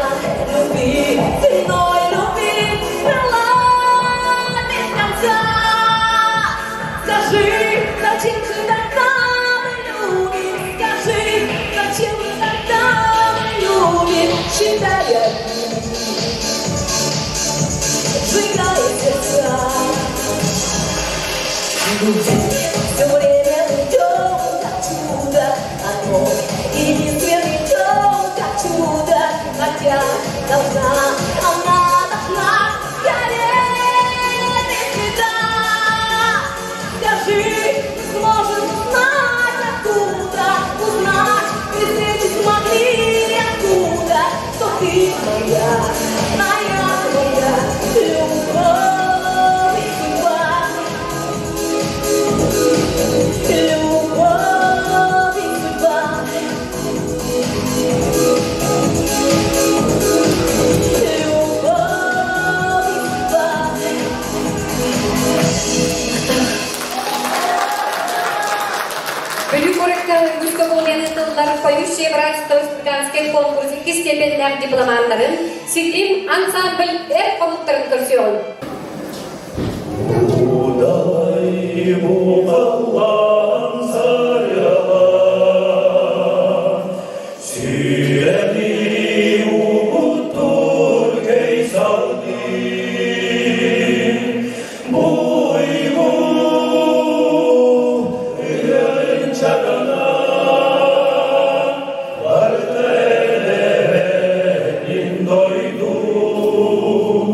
любить ценой любви, проломить без конца. Скажи, зачем же тогда мы любим? Скажи, зачем же тогда мы любим, считая дни, сжигая сердца? Все время ждем, как чудо, одно единственный ждем, как чудо, хотя должна, она должна гореть и беда. Скажи, сможем узнать откуда, узнать, при встрече смогли откуда, что ты моя, моя, моя любовь и судьба. Любовь и судьба. Любовь и судьба. Бүлүү куоракка үгүс көҕүлээн ыытыллар «Поющее братство» республиканскай конкурс иккис степеннээх дипломаннарын Ситим ансамбль эр хомуттарын көрсүөҕүҥ. Удай бухаллан сарыалан, Сүрэни угуттур кэй салгын, Буйгу ыарын чагана, Барда мин дойдум,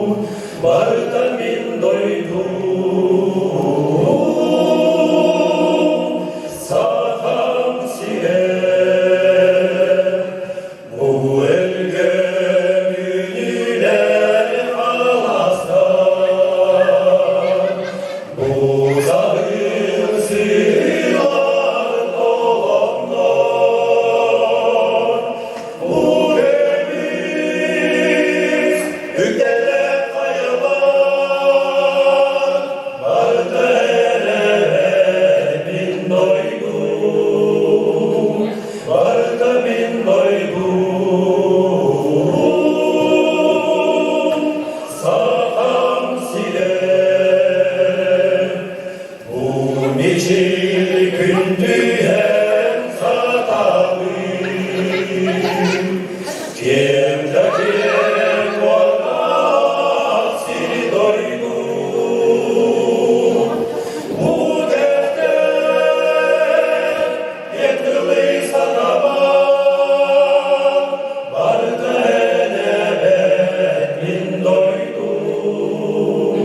барда мин дойдум, Сахам сирэ, бу өлгөм үүнүүлэр алаастар, бу саһыл сыһыылар толоннор, бу көмүс үктэллээх хайалар, барыта эрэ мин дойдум, барыта мин дойдум, Сахам сирэ, бу мичил күндүһэн сатабын, киэҥ да киэҥ уоттаах сири дойду, бу кэхтэн тылы сатабат, барыта энэбэт мин дойдум,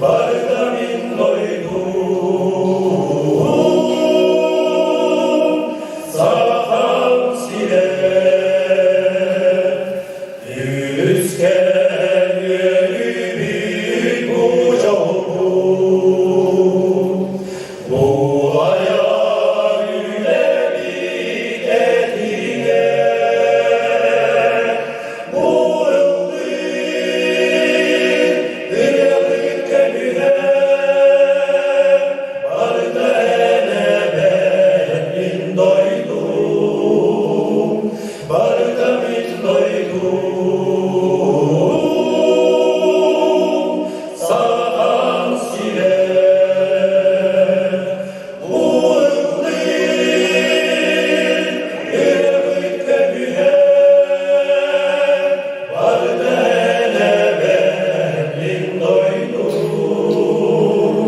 барыта мин дойдум, Сахам сирэ, Үскэн үөрүүбүт бу дьолбут, бу айар үлэбит этиҥэ, бу ыллыыр ырыабыт көмүһэ, барыта энэбэт мин дойдум, барыта мин дойдум, Сахам сирэ, бу ыллыыр ырыабыт көмүһэ, барыта энэбэт мин дойдум,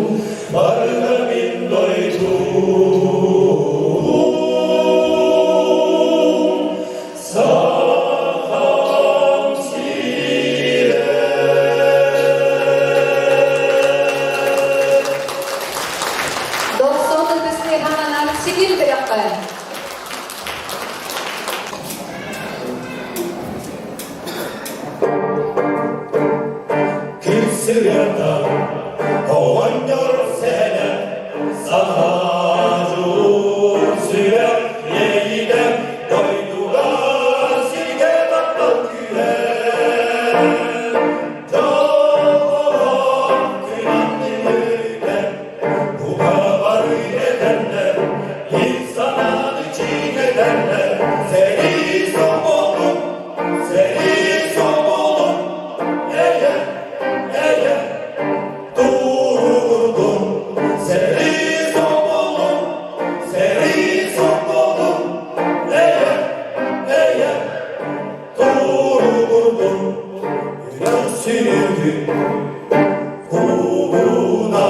барыта мин дойдум, Сахам сирэ. Дохсун ытыс тыаһынан Ситим бөлөххө. Кирсирята, оҕонньор сэһэнэ, саха дьулуур сүрэх иэйиитэ, дойдуга сиргэ таптал күүһэ. Куугуна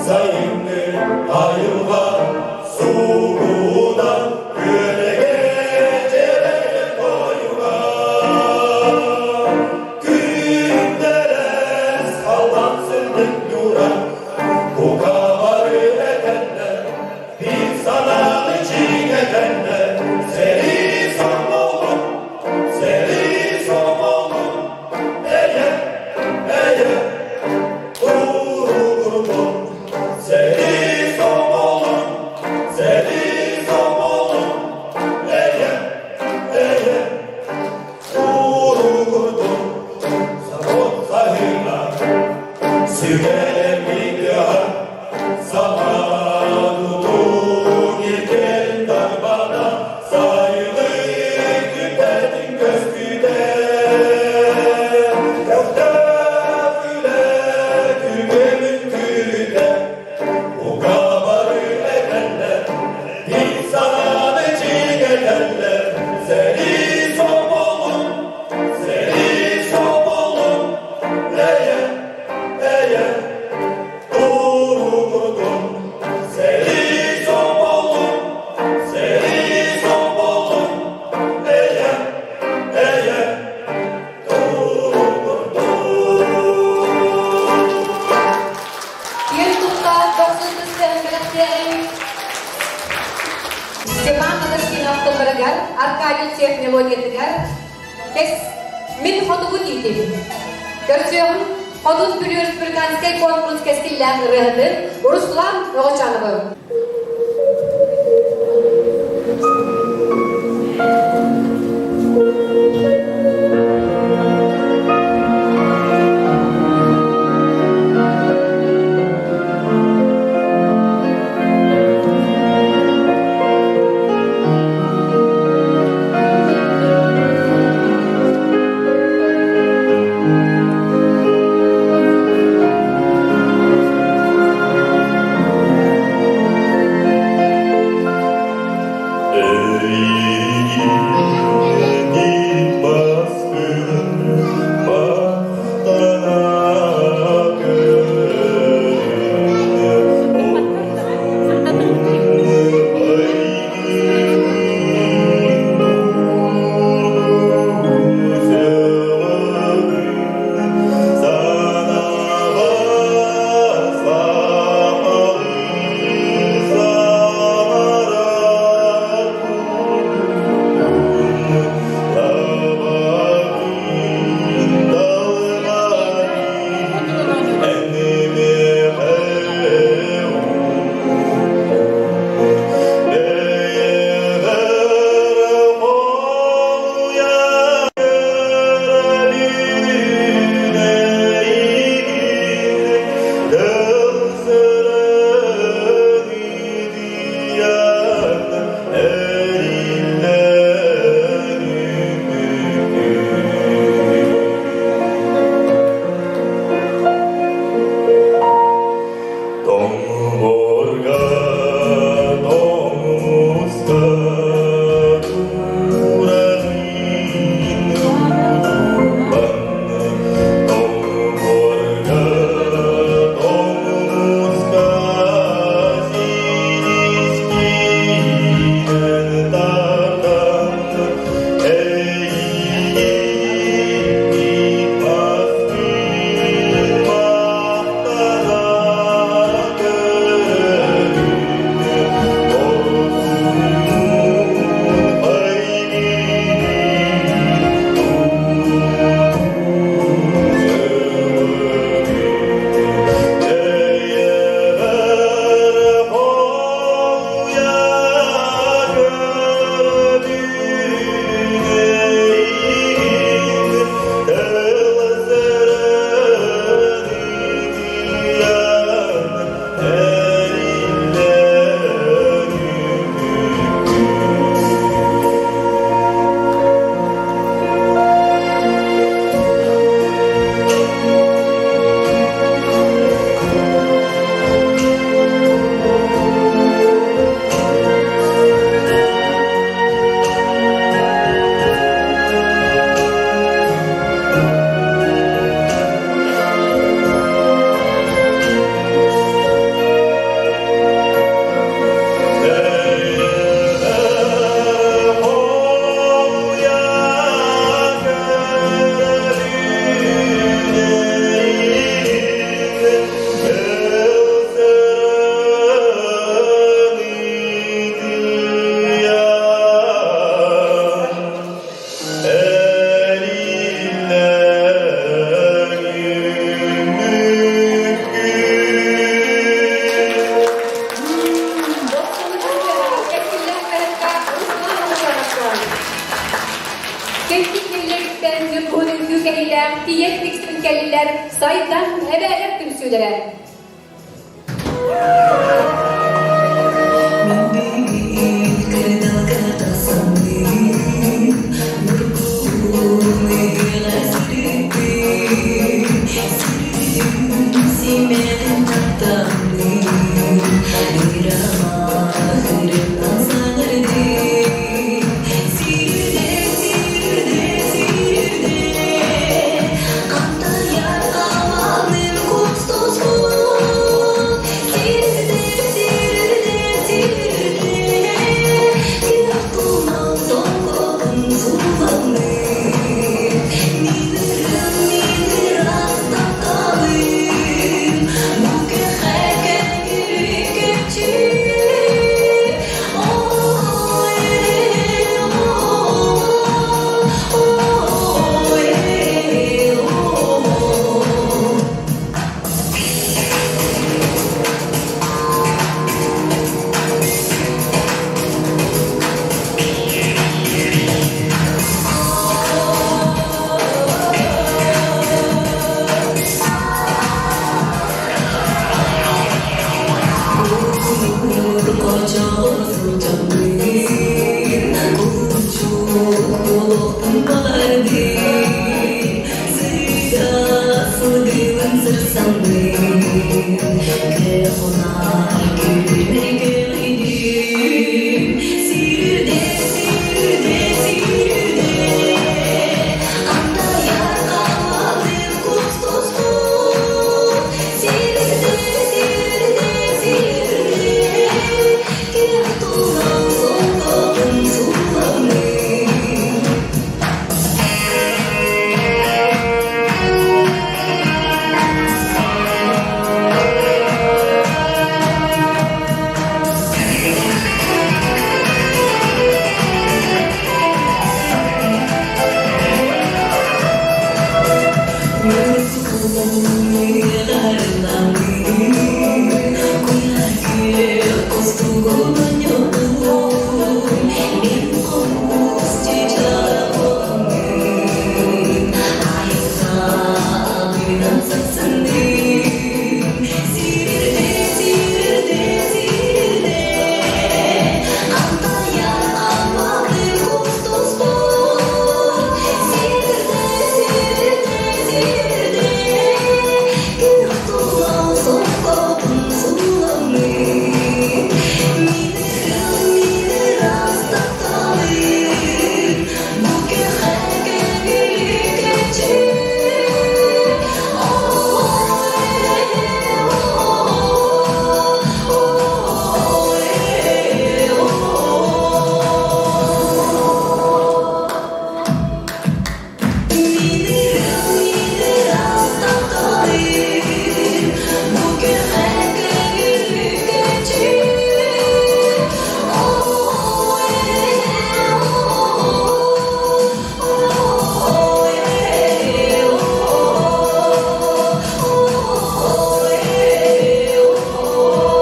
сайыҥҥы айылҕа суугуна күөлэгэ дьэрэлэ тойуга Күндэлэс халлаан сырдык ньуура Бука бары этэллэр биир санааны чиҥэтэллэр Сэрии сомоҕун, сэрии сомоҕун Эйэ, эйэ, туругурдун Сэрии сомоҕун, сэрии сомоҕун Эйэ, эйэ, туругурдун Завод хаһыыта сүгэлэрбит ыаһа Саха тутуу киргэн дарбана сайылыы күтэтин көстүүтэ Көхтөөх үлэ күргүөмүн күрүтэ Бука бары этэллэр, биир санааны чиҥэтэллэр Сэрии сомоҕун, сэрии сомоҕун, эйэ, эйэ, туругурдун. Сэрии сомоҕун, сэрии сомоҕун, эйэ, эйэ, туругурдун. Киэн тутта дохсун түстэһэн бэлэхтээҕин Степан Татаркинов тылларыгар, Аркадий Цех мелодиятыгар Кэс Мин хотугу тиитим. Көрсүөҕүм Хотун Бүлүү республиканскай конкурс кэскиллээх ырыаһытын Руслан Оҕочановы. Сайдан эбээлэр түмсүүлэрэ.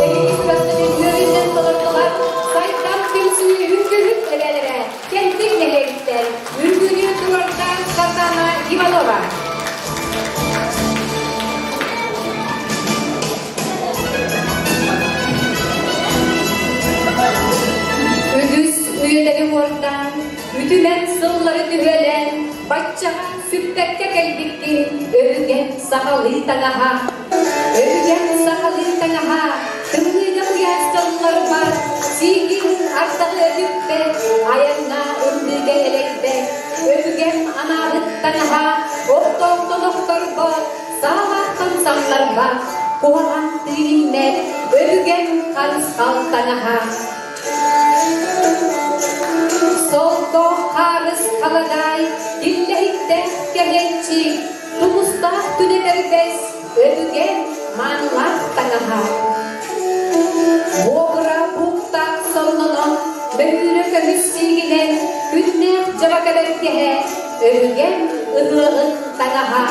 Эһиги күрэххитин үөрүүнэн толордулар Сайдан түмсүү үҥкүүһүт эбээлэрэ Кэнтик нэһилиэгиттэн үҥкүүнү туруорда Сардана Иванова. Үгүс үйэлэри уордаан, үтүмэн сыллары түһүөлээн, баччаҕа сүппэккэ кэлбиккин өбүгэм сахалыы таҥаһа. Өбүгэм сахалыы таҥаһа, тымныыга куйаас дьоллорбар, сиигин ардаҕы өтүппэт, айаҥҥа ымдыыга элэйбэт. Өбүгэм анаабыт таҥаһа, охтоохтон охторбот, саалаахтан самнарбат, куһаҕан тыын өбүгэм харысхал таҥаһа. Солко хаарыс халадаай, киллэһиктээх кэһиэччи, тумустаах күнэ тэрбэс, өбүгэм маанылаах таҥаһа. Буобура бууктаах соннонон, мөһүүрэ көмүс сиигинэн, күннээх дьабака бэргэһэ, өбүгэм ыһыаҕын таҥаһа.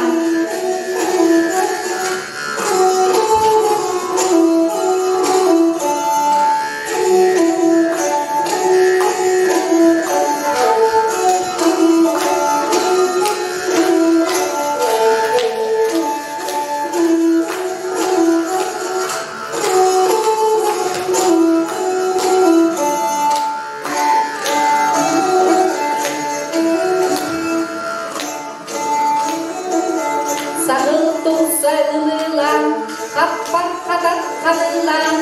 ханыылаан,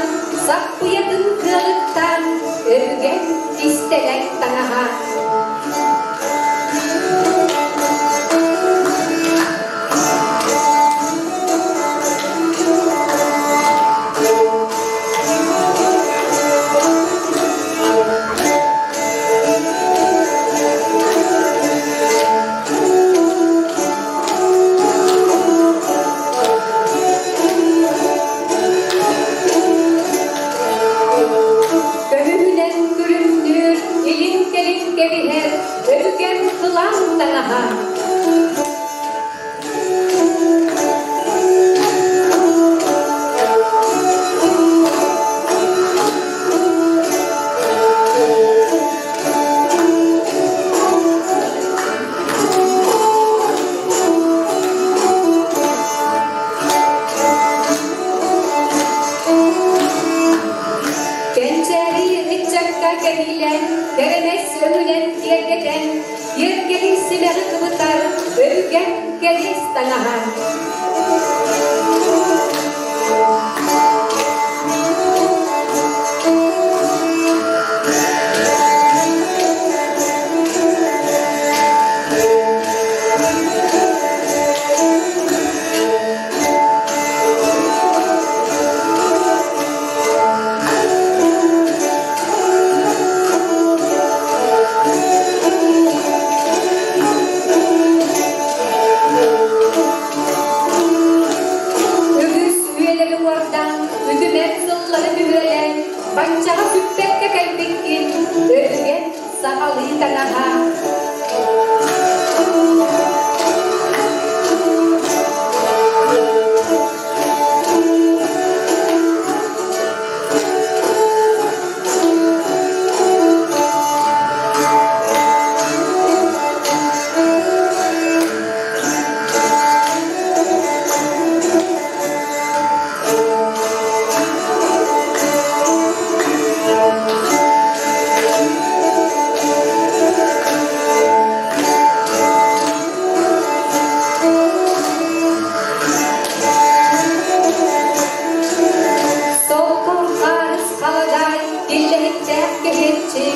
саппыйатын кыаҕыттаан, өбүгэм кистэлэҥ таҥаһа. Көмүһүнэн күлүмнүүр, илин-кэлин кэбиһэр, өбүгэм кылаан таҥаһа. Кэнчээри ыччакка кэһиилэн, кэрэмэс өҥүнэн киэргэтэн, киэргэлин симэҕи кыбытар, өбүгэм кэриэс таҥаһа. Үгүс үйэлэри уордан, үтүмэн сыллары бүһүөлээн, баччаҕа сүппэккэ кэлбиккин, өбүгэн сахалыы таҥаһа. Солко хаарыс халадаай, киллэһиктээх кэһиэччи,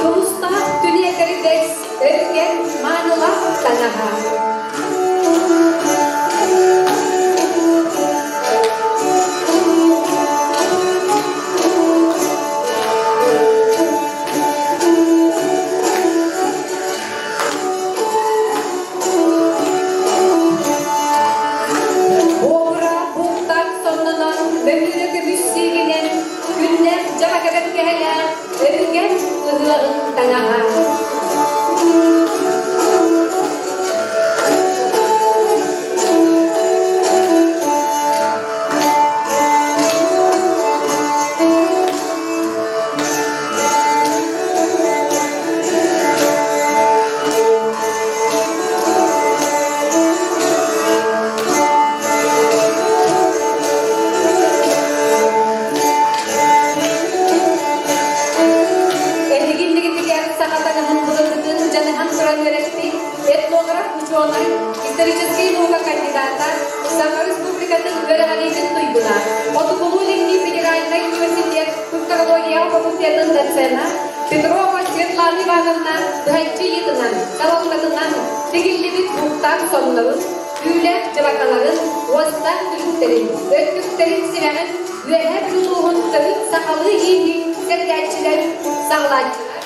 тумустаах түлиэкэрдэс, өргөн маанылаах таҥаһа. Буобура бултаах соннонон, бөһүүрэ көмүс сиигинэн, күннээх дьаба кэбэн кэһэлээх, өбүгэн ыһыаҕын таҥаһа. Эһигиннигитигэр саха таҥаһын былыргытын дьаныһан туран үөрэппит этнограф учуонай, историческай наука кандидата, Саха Республикатын үөрэҕириитин туйгуна, Хотугулуу-Илиҥҥи федеральнай университет культурология факультетын доцена Петрова Светлана Ивановна быһаччы ыйыытынан, салалтатынан тигиллибит бууктаах соннорун, түүлээх дьабакаларын, уостаах түлүктэрин, өттүктэрин симэҕин Үөһээ Бүлүү улууһун төрүт сахалыы ииһи сэргээччилэр, саҕалааччылар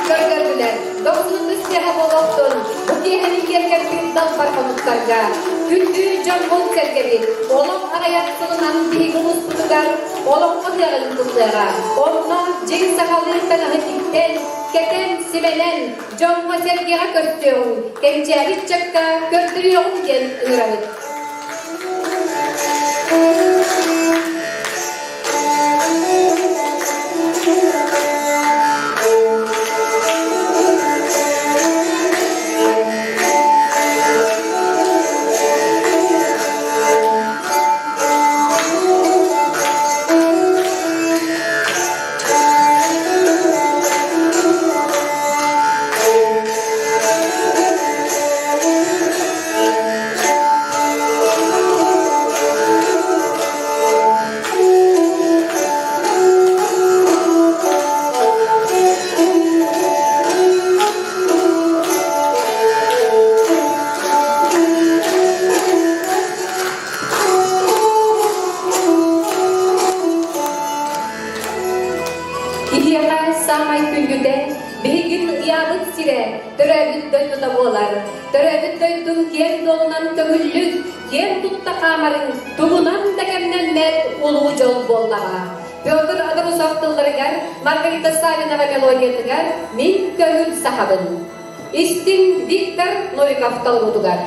көрдөрдүлэр. Дохсун киэһэ буолуохтун, бу киэһэни киэргэппит далбар хонуктарга, күндү дьоммут сэргэбит, олох аҕыйах сылынан биһиги улууспутугар олоххо тыаҕын тыллыаҕа. Онно дьиҥ сахалыы таҥаһы тиктэн, кэтэн, симэнэн, дьоҥҥо-сэргэҕэ көрсүөҕүҥ, кэнчээри ыччакка көрдөрүөҕүҥ диэн ыҥырабыт. төрөөбүт дойдута буолар. Төрөөбүт дойдуҥ киэҥ дуолунан көҥүллүк, киэн тутта хаамарыҥ тугунан да кэмнэммэт улуу дьол буоллаҕа. Петр Адрусов тылларыгар, Маргарита Савинова мелодиятыгар «Мин көҥүл сахабын». Истиҥ Виктор Новиков толоруутугар.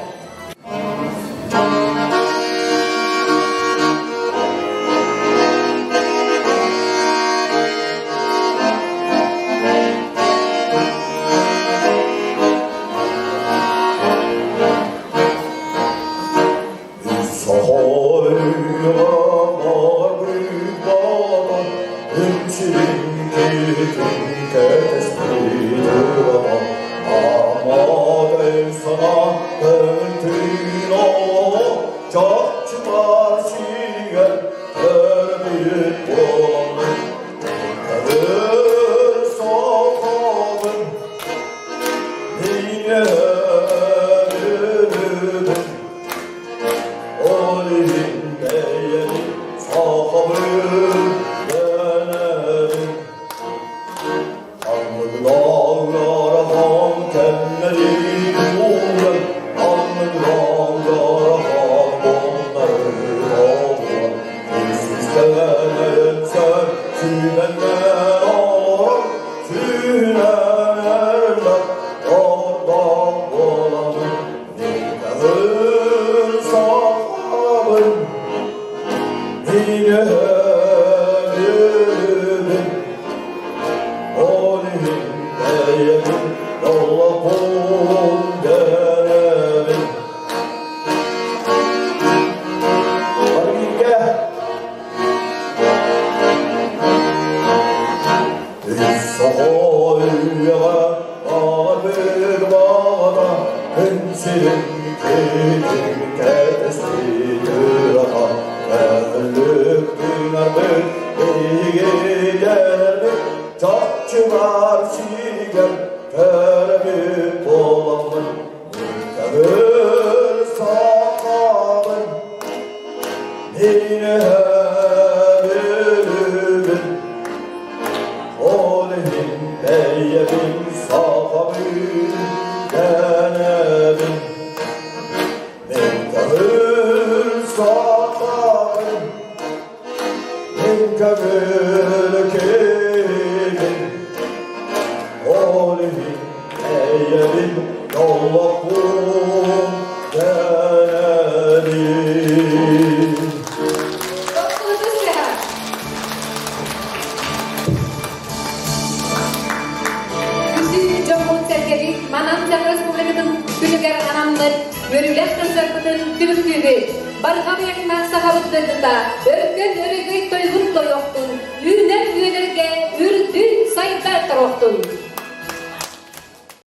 Манан Саха Республикатын күнүгэр анаммыт үөрүүлээх концерпытын түмүктүүбүт. Барҕа быйаҥнаах сахабыт дойдута өркөн өрөгөй тойгун тойуохтун, үүнэр үөнэргэ үрдүн сайда туруохтун!